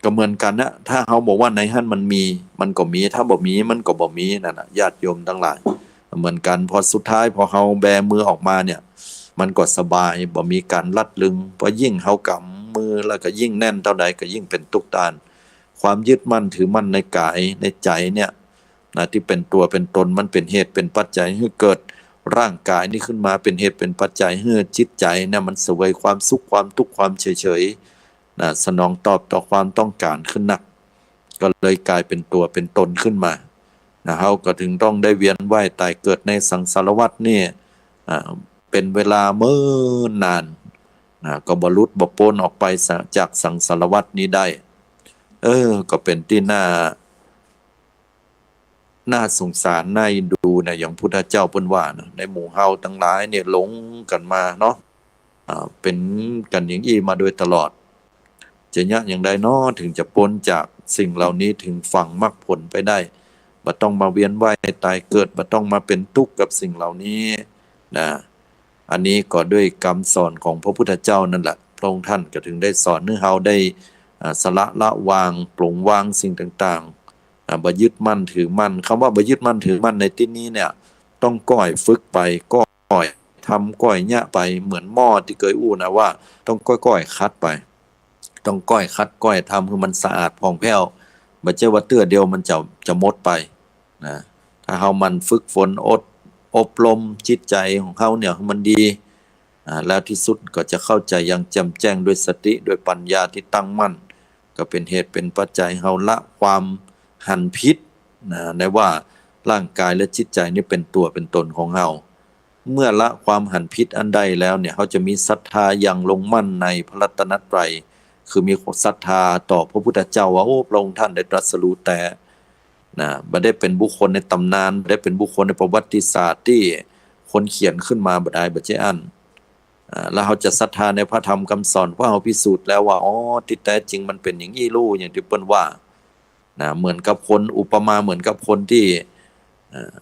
ก็เหมือนกั๋นนะ ถ้าเฮาบอกว่าในหั้นมันมี มันก็มี ถ้าบ่มี มันก็บ่มี นั่นน่ะ ญาติโยมตังหลาย เหมือนกั๋น พอสุดท้ายพอเฮาแบมือออกมาเนี่ย มันก็สบาย บ่มีก๋านลัดลึง เพราะยิ่งเฮาก๋ำมือแล้วก็ยิ่งแน่นเต้าใดก็ยิ่งเป๋นตุ๊กข์ต้าน ความยึดมั่นถือมั่นในก๋ายในใจ๋เนี่ย นะ ตี้เป๋นตั๋วเป๋นตน มันเป๋นเหตุเป๋นปัจจัยหื้อเกิดร่างก๋ายนี้ขึ้นมา เป๋นเหตุเป๋นปัจจัยหื้อจิตใจ๋เนี่ยมันเสวยความสุข ความตุ๊กข์ ความเฉยๆ นะ สนองตอบต่อความต้องก๋านขึ้นนัก ก็เลยก๋ายเป๋นตั๋วเป๋นตนขึ้นมา นะ เฮาก็ถึงต้องได้เวียนว่ายต๋ายเกิดในสังสารวัฏนี่ อ่า เป๋นเวลาเมินนาน นะ ก็บ่หลุดบ่ป๊นออกไปจากสังสารวัฏนี้ได้ เออ ก็เป๋นตี้น่า น่าสงสาร น่าเอ็นดูนะ อย่างพุทธเจ้าเปิ้นว่านะ ในหมู่เฮาตังหลายเนี่ยหลงกั๋นมาเนาะ อ่า เป๋นกั๋นอย่างอี้มาโดยตลอด จะเยียะอย่างใดน้อ ถึงจะป๊นจากสิ่งเหล่านี้ ถึงฝั่งมรรคผลไปได้ บ่ต้องมาเวียนว่ายต๋ายเกิด บ่ต้องมาเป๋นตุ๊กข์กับสิ่งเหล่านี้ นะ อันนี้ก็ด้วยกำสอนของพระพุทธเจ้านั่นแหละ พระองค์ท่านก็ถึงได้สอนหื้อเฮาได้ อ่า สละละวาง ปลงวางสิ่งต่างๆ อ่า บ่ยึดมั่นถือมั่น กำว่าบ่ยึดมั่นถือมั่นในตี้นี้เนี่ย ต้องก้อยฝึกไป ก้อยทำ ก้อยเยียะไป เหมือนหม้อตี้เกยอู้นะว่า ต้องก้อยๆ ขัดไป ต้องก้อยขัด ก้อยทำหื้อมันสะอาดผ่องแผ้ว บ่ใจ้ว่าเตื้อเดียวมันจะ จะหมดไป นะ ถ้าเฮาหมั่นฝึกฝน อด อบรมจิตใจ๋ของเฮาเนี่ยหื้อมันดี อ่า แล้วตี้สุดก็จะเข้าใจ๋อย่างแจ่มแจ้งด้วยสติ ด้วยปัญญาตี้ตั้งมั่น ก็เป๋นเหตุเป๋นปัจจัยเฮาละความหันผิด นะ ในว่าร่างก๋ายและจิตใจ๋นี่เป๋นตั๋วเป๋นตนของเฮา เมื่อละความหันผิดอันได้แล้วเนี่ย เฮาจะมีศรัทธาอย่างลงมั่นในพระรัตนตรัย คือมีศรัทธาต่อพระพุทธเจ้าว่า โอ้ พระองค์ท่านได้ตรัสรู้แต๊ นะ บ่ได้เป๋นบุคคลในต๋ำนาน บ่ได้เป๋นบุคคลในประวัติศาสตร์ตี้คนเขียนขึ้นมาบ่ได้ บ่ใจ้อั้น อ่า แล้วเฮาจะศรัทธาในพระธรรมกำสอน เพราะเฮาพิสูจน์แล้วว่า อ๋อ ตี้แต๊จริงมันเป๋นอย่างอี้ลู่ อย่างตี้เปิ้นว่า นะ เหมือนกับคน อุปมาเหมือนกับคนตี้ เอ่อ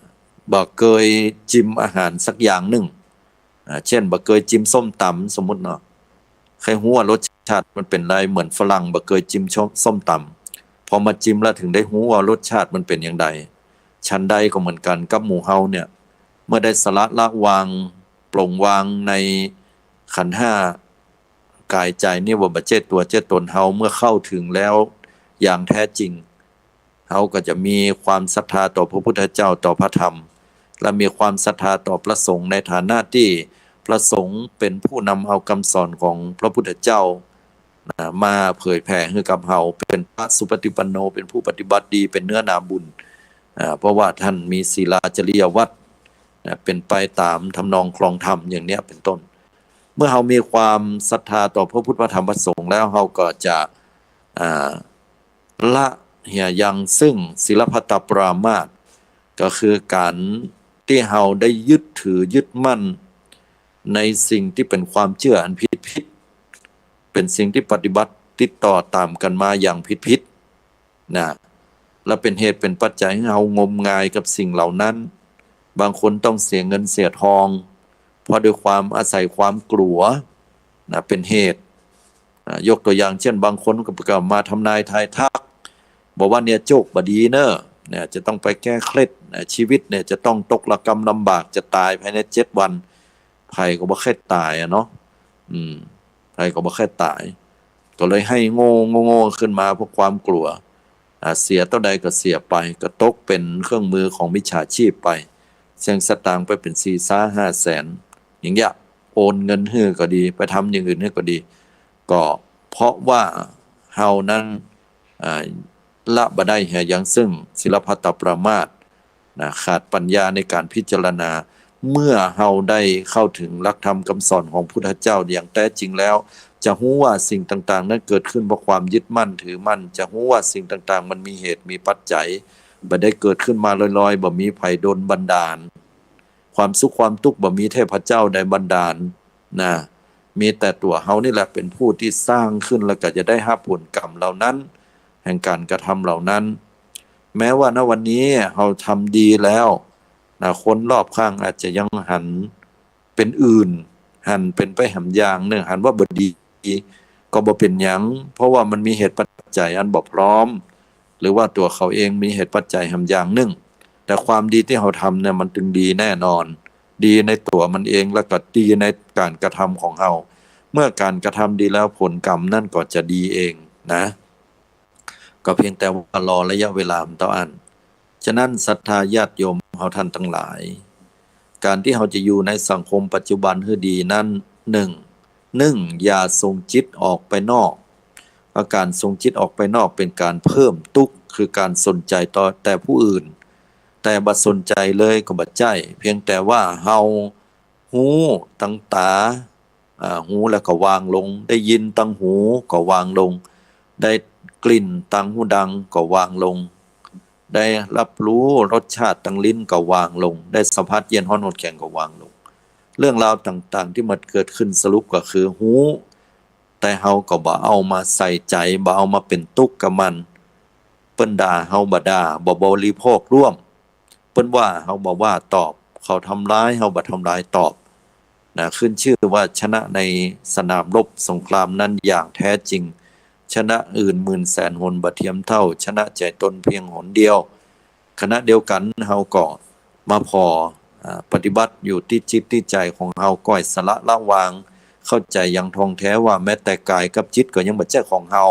บ่เกยจิมอาหารสักอย่างนึ่ง อ่า เจ้น บ่เกยจิมส้มต๋ำ สมมุติเนาะ ใค่ฮู้ว่ารสชาติมันเป๋นไร เหมือนฝรั่งบ่เกยจิมส้ม ส้มต๋ำ พอมาจิมแล้วถึงได้ฮู้ว่ารสชาติมันเป๋นอย่างใด ฉันใดก็เหมือนกั๋นกับหมู่เฮาเนี่ย เมื่อได้สละละวาง ปลงวางในขันธ์ห้า ก๋ายใจ๋นี่ว่าบ่ใจ้ตั๋วใจ้ตนเฮา เมื่อเข้าถึงแล้วอย่างแท้จริง เฮาก็จะมีความศรัทธาต่อพระพุทธเจ้า ต่อพระธรรม และมีความศรัทธาต่อพระสงฆ์ ในฐานะตี้พระสงฆ์เป๋นผู้นำเอากำสอนของพระพุทธเจ้า นะ มาเผยแผ่หื้อกับเฮา เป๋นพระสุปฏิปันโน เป๋นผู้ปฏิบัติดี เป๋นเนื้อนาบุญ อ่า เพราะว่าท่านมีศีลาจริยวัตร นะ เป๋นไปต๋ามทำนองครองธรรมอย่างเนี้ยเป๋นต้น เมื่อเฮามีความศรัทธาต่อพระพุทธ พระธรรม พระสงฆ์แล้ว เฮาก็จะ อ่า ละเหียยังซึ่งศีลพัตตปรามาส ก็คือก๋านตี้เฮาได้ยึดถือยึดมั่นในสิ่งตี้เป๋นความเจื้ออันผิดๆ เป๋นสิ่งตี้ปฏิบัติติดต่อต๋ามกั๋นมาอย่างผิดๆ นะ และเป๋นเหตุเป๋นปัจจัยหื้อเฮางมงายกับสิ่งเหล่านั้น บางคนต้องเสียเงินเสียทอง เพราะด้วยความอาศัยความกลัว นะ เป๋นเหตุ อ่า ยกตั๋วอย่างเจ้น บางคนก็ ก็มาทำนายทายทัก บอกว่าเนี่ยโจคบ่ดีเน่อ เนี่ยจะต้องไปแก้เคล็ด นะ ชีวิตเนี่ยจะต้องตกระกำลำบาก จะต๋ายภายในเจ็ดวัน ใผก็บ่ใค่ต๋ายอะเนาะ อืม ใผก็บ่ใค่ต๋าย ก็เลยไห้โง่โง่โง่ขึ้นมาเพราะความกลัว อ่า เสียเต้าใดก็เสียไป ก็ตกเป๋นเครื่องมือของมิจฉาชีพไป เสี้ยงสตางค์ไปเป๋นสี่แสนห้าแสน อย่างเงี้ย โอนเงินหื้อก็ดี ไปทำอย่างอื่นหื้อก็ดี ก็เพราะว่าเฮานั้น อ่า ละบ่ได้เหียยังซึ่งศีลพัตตปรามาส นะ ขาดปัญญาในก๋านพิจารณา เมื่อเฮาได้เข้าถึงหลักธรรมกำสอนของพุทธเจ้าอย่างแต๊จริงแล้ว จะฮู้ว่าสิ่งต่างๆ นั้นเกิดขึ้นเพราะความยึดมั่นถือมั่น จะฮู้ว่าสิ่งต่างๆ มันมีเหตุมีปัจจัย บ่ได้เกิดขึ้นมาลอยๆ บ่มีใผดลบันดาล ความสุขความตุ๊กข์บ่มีเทพเจ้าใดบันดาลนะ มีแต่ตั๋วเฮานี่แหละเป๋นผู้ตี้สร้างขึ้น แล้วก็จะได้ฮับผลกรรมเหล่านั้น แห่งก๋านกระทำเหล่านั้น แม้ว่าณวันนี้เฮาทำดีแล้วนะ คนรอบข้างอาจจะยังหันเป๋นอื่น หันเป๋นไปแหมอย่างนึ่ง หันว่าบ่ดี ก็บ่เป๋นหยัง เพราะว่ามันมีเหตุปัจจัยอันบ่พร้อม หรือว่าตั๋วเขาเองมีเหตุปัจจัยแหมอย่างนึ่ง แต่ความดีตี้เฮาทำเนี่ยมันตึงดีแน่นอน ดีในตั๋วมันเอง แล้วก็ดีในก๋านกระทำของเฮา เมื่อก๋านกระทำดีแล้วผลกรรมนั่นก็จะดีเองนะ ก็เพียงแต่ว่ารอระยะเวลามันเต้าอั้น ฉะนั้นศรัทธาญาติโยมเฮาท่านตังหลาย ก๋านตี้เฮาจะอยู่ในสังคมปัจจุบันหื้อดีนั้น นึ่ง นึ่ง อย่าส่งจิตออกไปนอก เพราะก๋านส่งจิตออกไปนอกเป๋นก๋านเพิ่มตุ๊กข์ คือก๋านสนใจ๋ต่อแต่ผู้อื่น แต่บ่สนใจ๋เลยก็บ่ใจ้ เพียงแต่ว่าเฮาฮู้ตางต๋า อ่า ฮู้แล้วก็วางลง ได้ยินตางหูก็วางลง ได้กลิ่นตางฮูดังก็วางลง ได้ฮับฮู้รสชาติตางลิ้นก็วางลง ได้สัมผัสเย็นฮ้อนอ่อนแข็งก็วางลง เรื่องราวต่างๆ ตี้มันเกิดขึ้นสรุปก็คือฮู้ แต่เฮาก็บ่เอามาใส่ใจ๋ บ่เอามาเป๋นตุ๊กข์กับมัน เปิ้นด่าเฮาบ่ด่า บ่บริโภคร่วม เปิ้นว่าเฮาบ่ว่าตอบ เขาทำร้ายเฮาบ่ทำร้ายตอบนะ ขึ้นชื่อว่าชนะในสนามรบสงครามนั้นอย่างแท้จริง ชนะอื่นหมื่นแสนหนบ่เทียมเท่า ชนะใจ๋ตนเพียงหนเดียว ขณะเดียวกั๋นเฮาก็มาผ่อ อ่า ปฏิบัติอยู่ตี้จิตตี้ใจ๋ของเฮา ก้อยสละละวาง เข้าใจ๋อย่างท่องแท้ว่าแม้แต่ก๋ายกับจิตก็ยังบ่ใจ้ของเฮา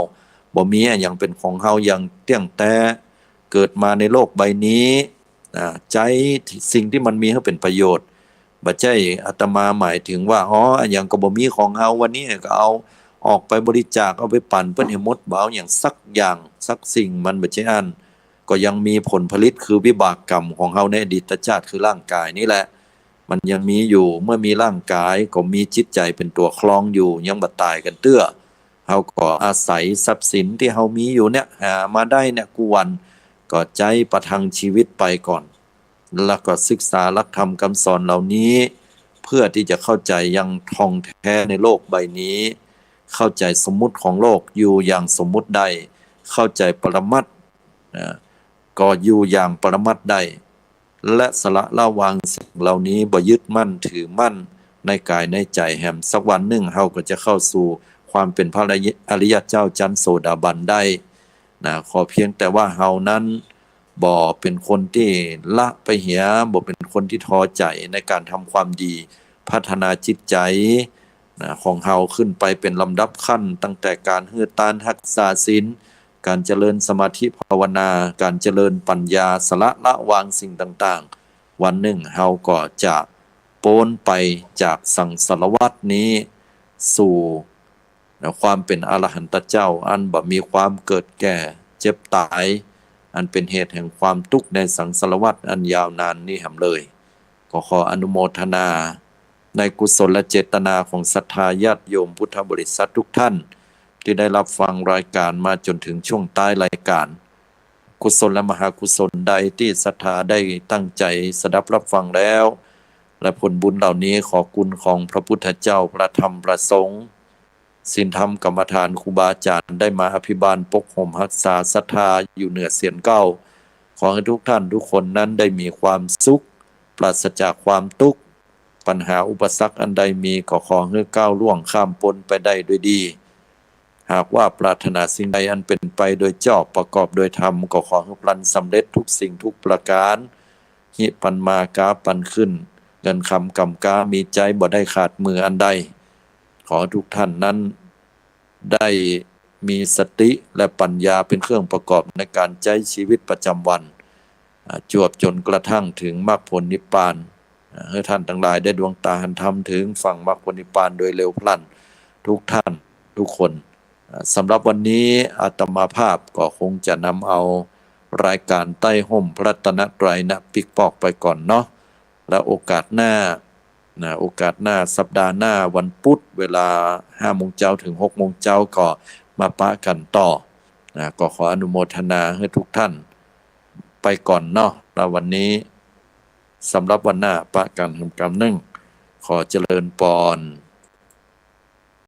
บ่มีอะหยังเป๋นของเฮาอย่างเตี้ยงแต๊ เกิดมาในโลกใบนี้ อ่า ใจ๊สิ่งตี้มันมีหื้อเป๋นประโยชน์ บ่ใจ้อาตมาหมายถึงว่า อ๋อ อะหยังก็บ่มีของเฮา วันนี้ก็เอาออกไปบริจาค เอาไปปั๋นเปิ้นหื้อหมด บ่เอาหยังสักอย่างสักสิ่ง มันบ่ใจ้อั้น ก็ยังมีผลผลิตคือวิบากกรรมของเฮาในอดีตชาติคือร่างก๋ายนี่แหละ มันยังมีอยู่ เมื่อมีร่างก๋ายก็มีจิตใจ๋เป๋นตั๋วครองอยู่ ยังบ่ต๋ายกั๋นเตื้อ เฮาก็อาศัยทรัพย์สินตี้เฮามีอยู่เนี่ย หามาได้เนี่ยกู้วัน ก็ใจ๊ประทังชีวิตไปก่อน แล้วก็ศึกษาหลักธรรมกำสอนเหล่านี้ เพื่อตี้จะเข้าใจ๋อย่างท่องแท้ในโลกใบนี้ เข้าใจ๋สมมุติของโลกอยู่อย่างสมมุติได้ เข้าใจ๋ปรมัตถ์ นะ ก็อยู่อย่างปรมัตถ์ได้ และสละละวางสิ่งเหล่านี้ บ่ยึดมั่นถือมั่นในก๋ายในใจ๋แหม สักวันนึ่งเฮาก็จะเข้าสู่ความเป๋นพระอริยะเจ้าจั๊นโสดาบันได้นะ ขอเพียงแต่ว่าเฮานั้นบ่เป๋นคนตี้ละไปเหีย บ่เป๋นคนตี้ท้อใจ๋ในก๋านทำความดี พัฒนาจิตใจ๋ นะ ของเฮาขึ้นไปเป๋นลำดับขั้น ตั้งแต่ก๋านหื้อตาน ฮักษาศีล ก๋านเจริญสมาธิภาวนา ก๋านเจริญปัญญา สละละวางสิ่งต่างๆ วันนึ่งเฮาก็จะป๊นไปจากสังสารวัฏนี้ สู่ นะ ความเป๋นอรหันตเจ้า อันบ่มีความเกิดแก่เจ็บต๋าย อันเป๋นเหตุแห่งความตุ๊กข์ในสังสารวัฏอันยาวนานนี้แหมเลย ก็ขออนุโมทนา ในกุศลเจตนาของศรัทธาญาติโยมพุทธบริษัททุกท่าน ตี้ได้ฮับฟังรายก๋านมาจ๋นเถิงช่วงต๊ายรายก๋าน กุศลและมหากุศลใดตี้ศรัทธาได้ตั้งใจ๋สดับฮับฟังแล้ว และผลบุญเหล่านี้ขอคุณของพระพุทธเจ้า พระธรรม พระสงฆ์ ศีลธรรมกรรมฐานครูบาอาจ๋ารย์ได้มาอภิบาลปกห่มฮักษาศรัทธาอยู่เหนือเสียรเก้า ขอหื้อทุกท่านทุกคนนั้นได้มีความสุข ปราศจากความตุ๊กข์ ปัญหาอุปสรรคอันใดมีก็ขอหื้อก้าวล่วงข้ามป๊นไปได้ด้วยดี หากว่าปรารถนาสิ่งใดอันเป๋นไปโดยชอบประกอบโดยธรรม ก็ขอหื้อพลันสำเร็จทุกสิ่งทุกประก๋าน หิปันมา ก๋าปันขึ้น เงินคำก๋ำก๊ามีใจ๊บ่ได้ขาดมืออันใด ขอทุกท่านนั้นได้มีสติและปัญญาเป๋นเครื่องประกอบในก๋านใจ๊ชีวิตประจ๋ำวัน อ่า จวบจ๋นกระทั่งเถิงมรรคผลนิพพาน อ่า หื้อท่านตังหลายได้ดวงต๋าหันธรรมเถิงฝั่งมรรคผลนิพพานโดยเร็วพลัน ทุกท่านทุกคน อ่า สำหรับวันนี้อาตมาภาพก็คงจะนำเอารายก๋านใต้ฮ่มพระรัตนตรัยนะปิ๊กปอกไปก่อนเนาะ แล้วโอกาสหน้านะ โอกาสหน้า สัปดาห์หน้าวันพุธ เวลาห้าโมงเจ๊าเถิงหกโมงเจ๊า ก็มาปะกั๋นต่อนะ ก็ขออนุโมทนาหื้อทุกท่านไปก่อนเนาะ แล้ววันนี้ สำหรับวันหน้าปะกั๋นหื้อกำนึ่ง ขอเจริญปอน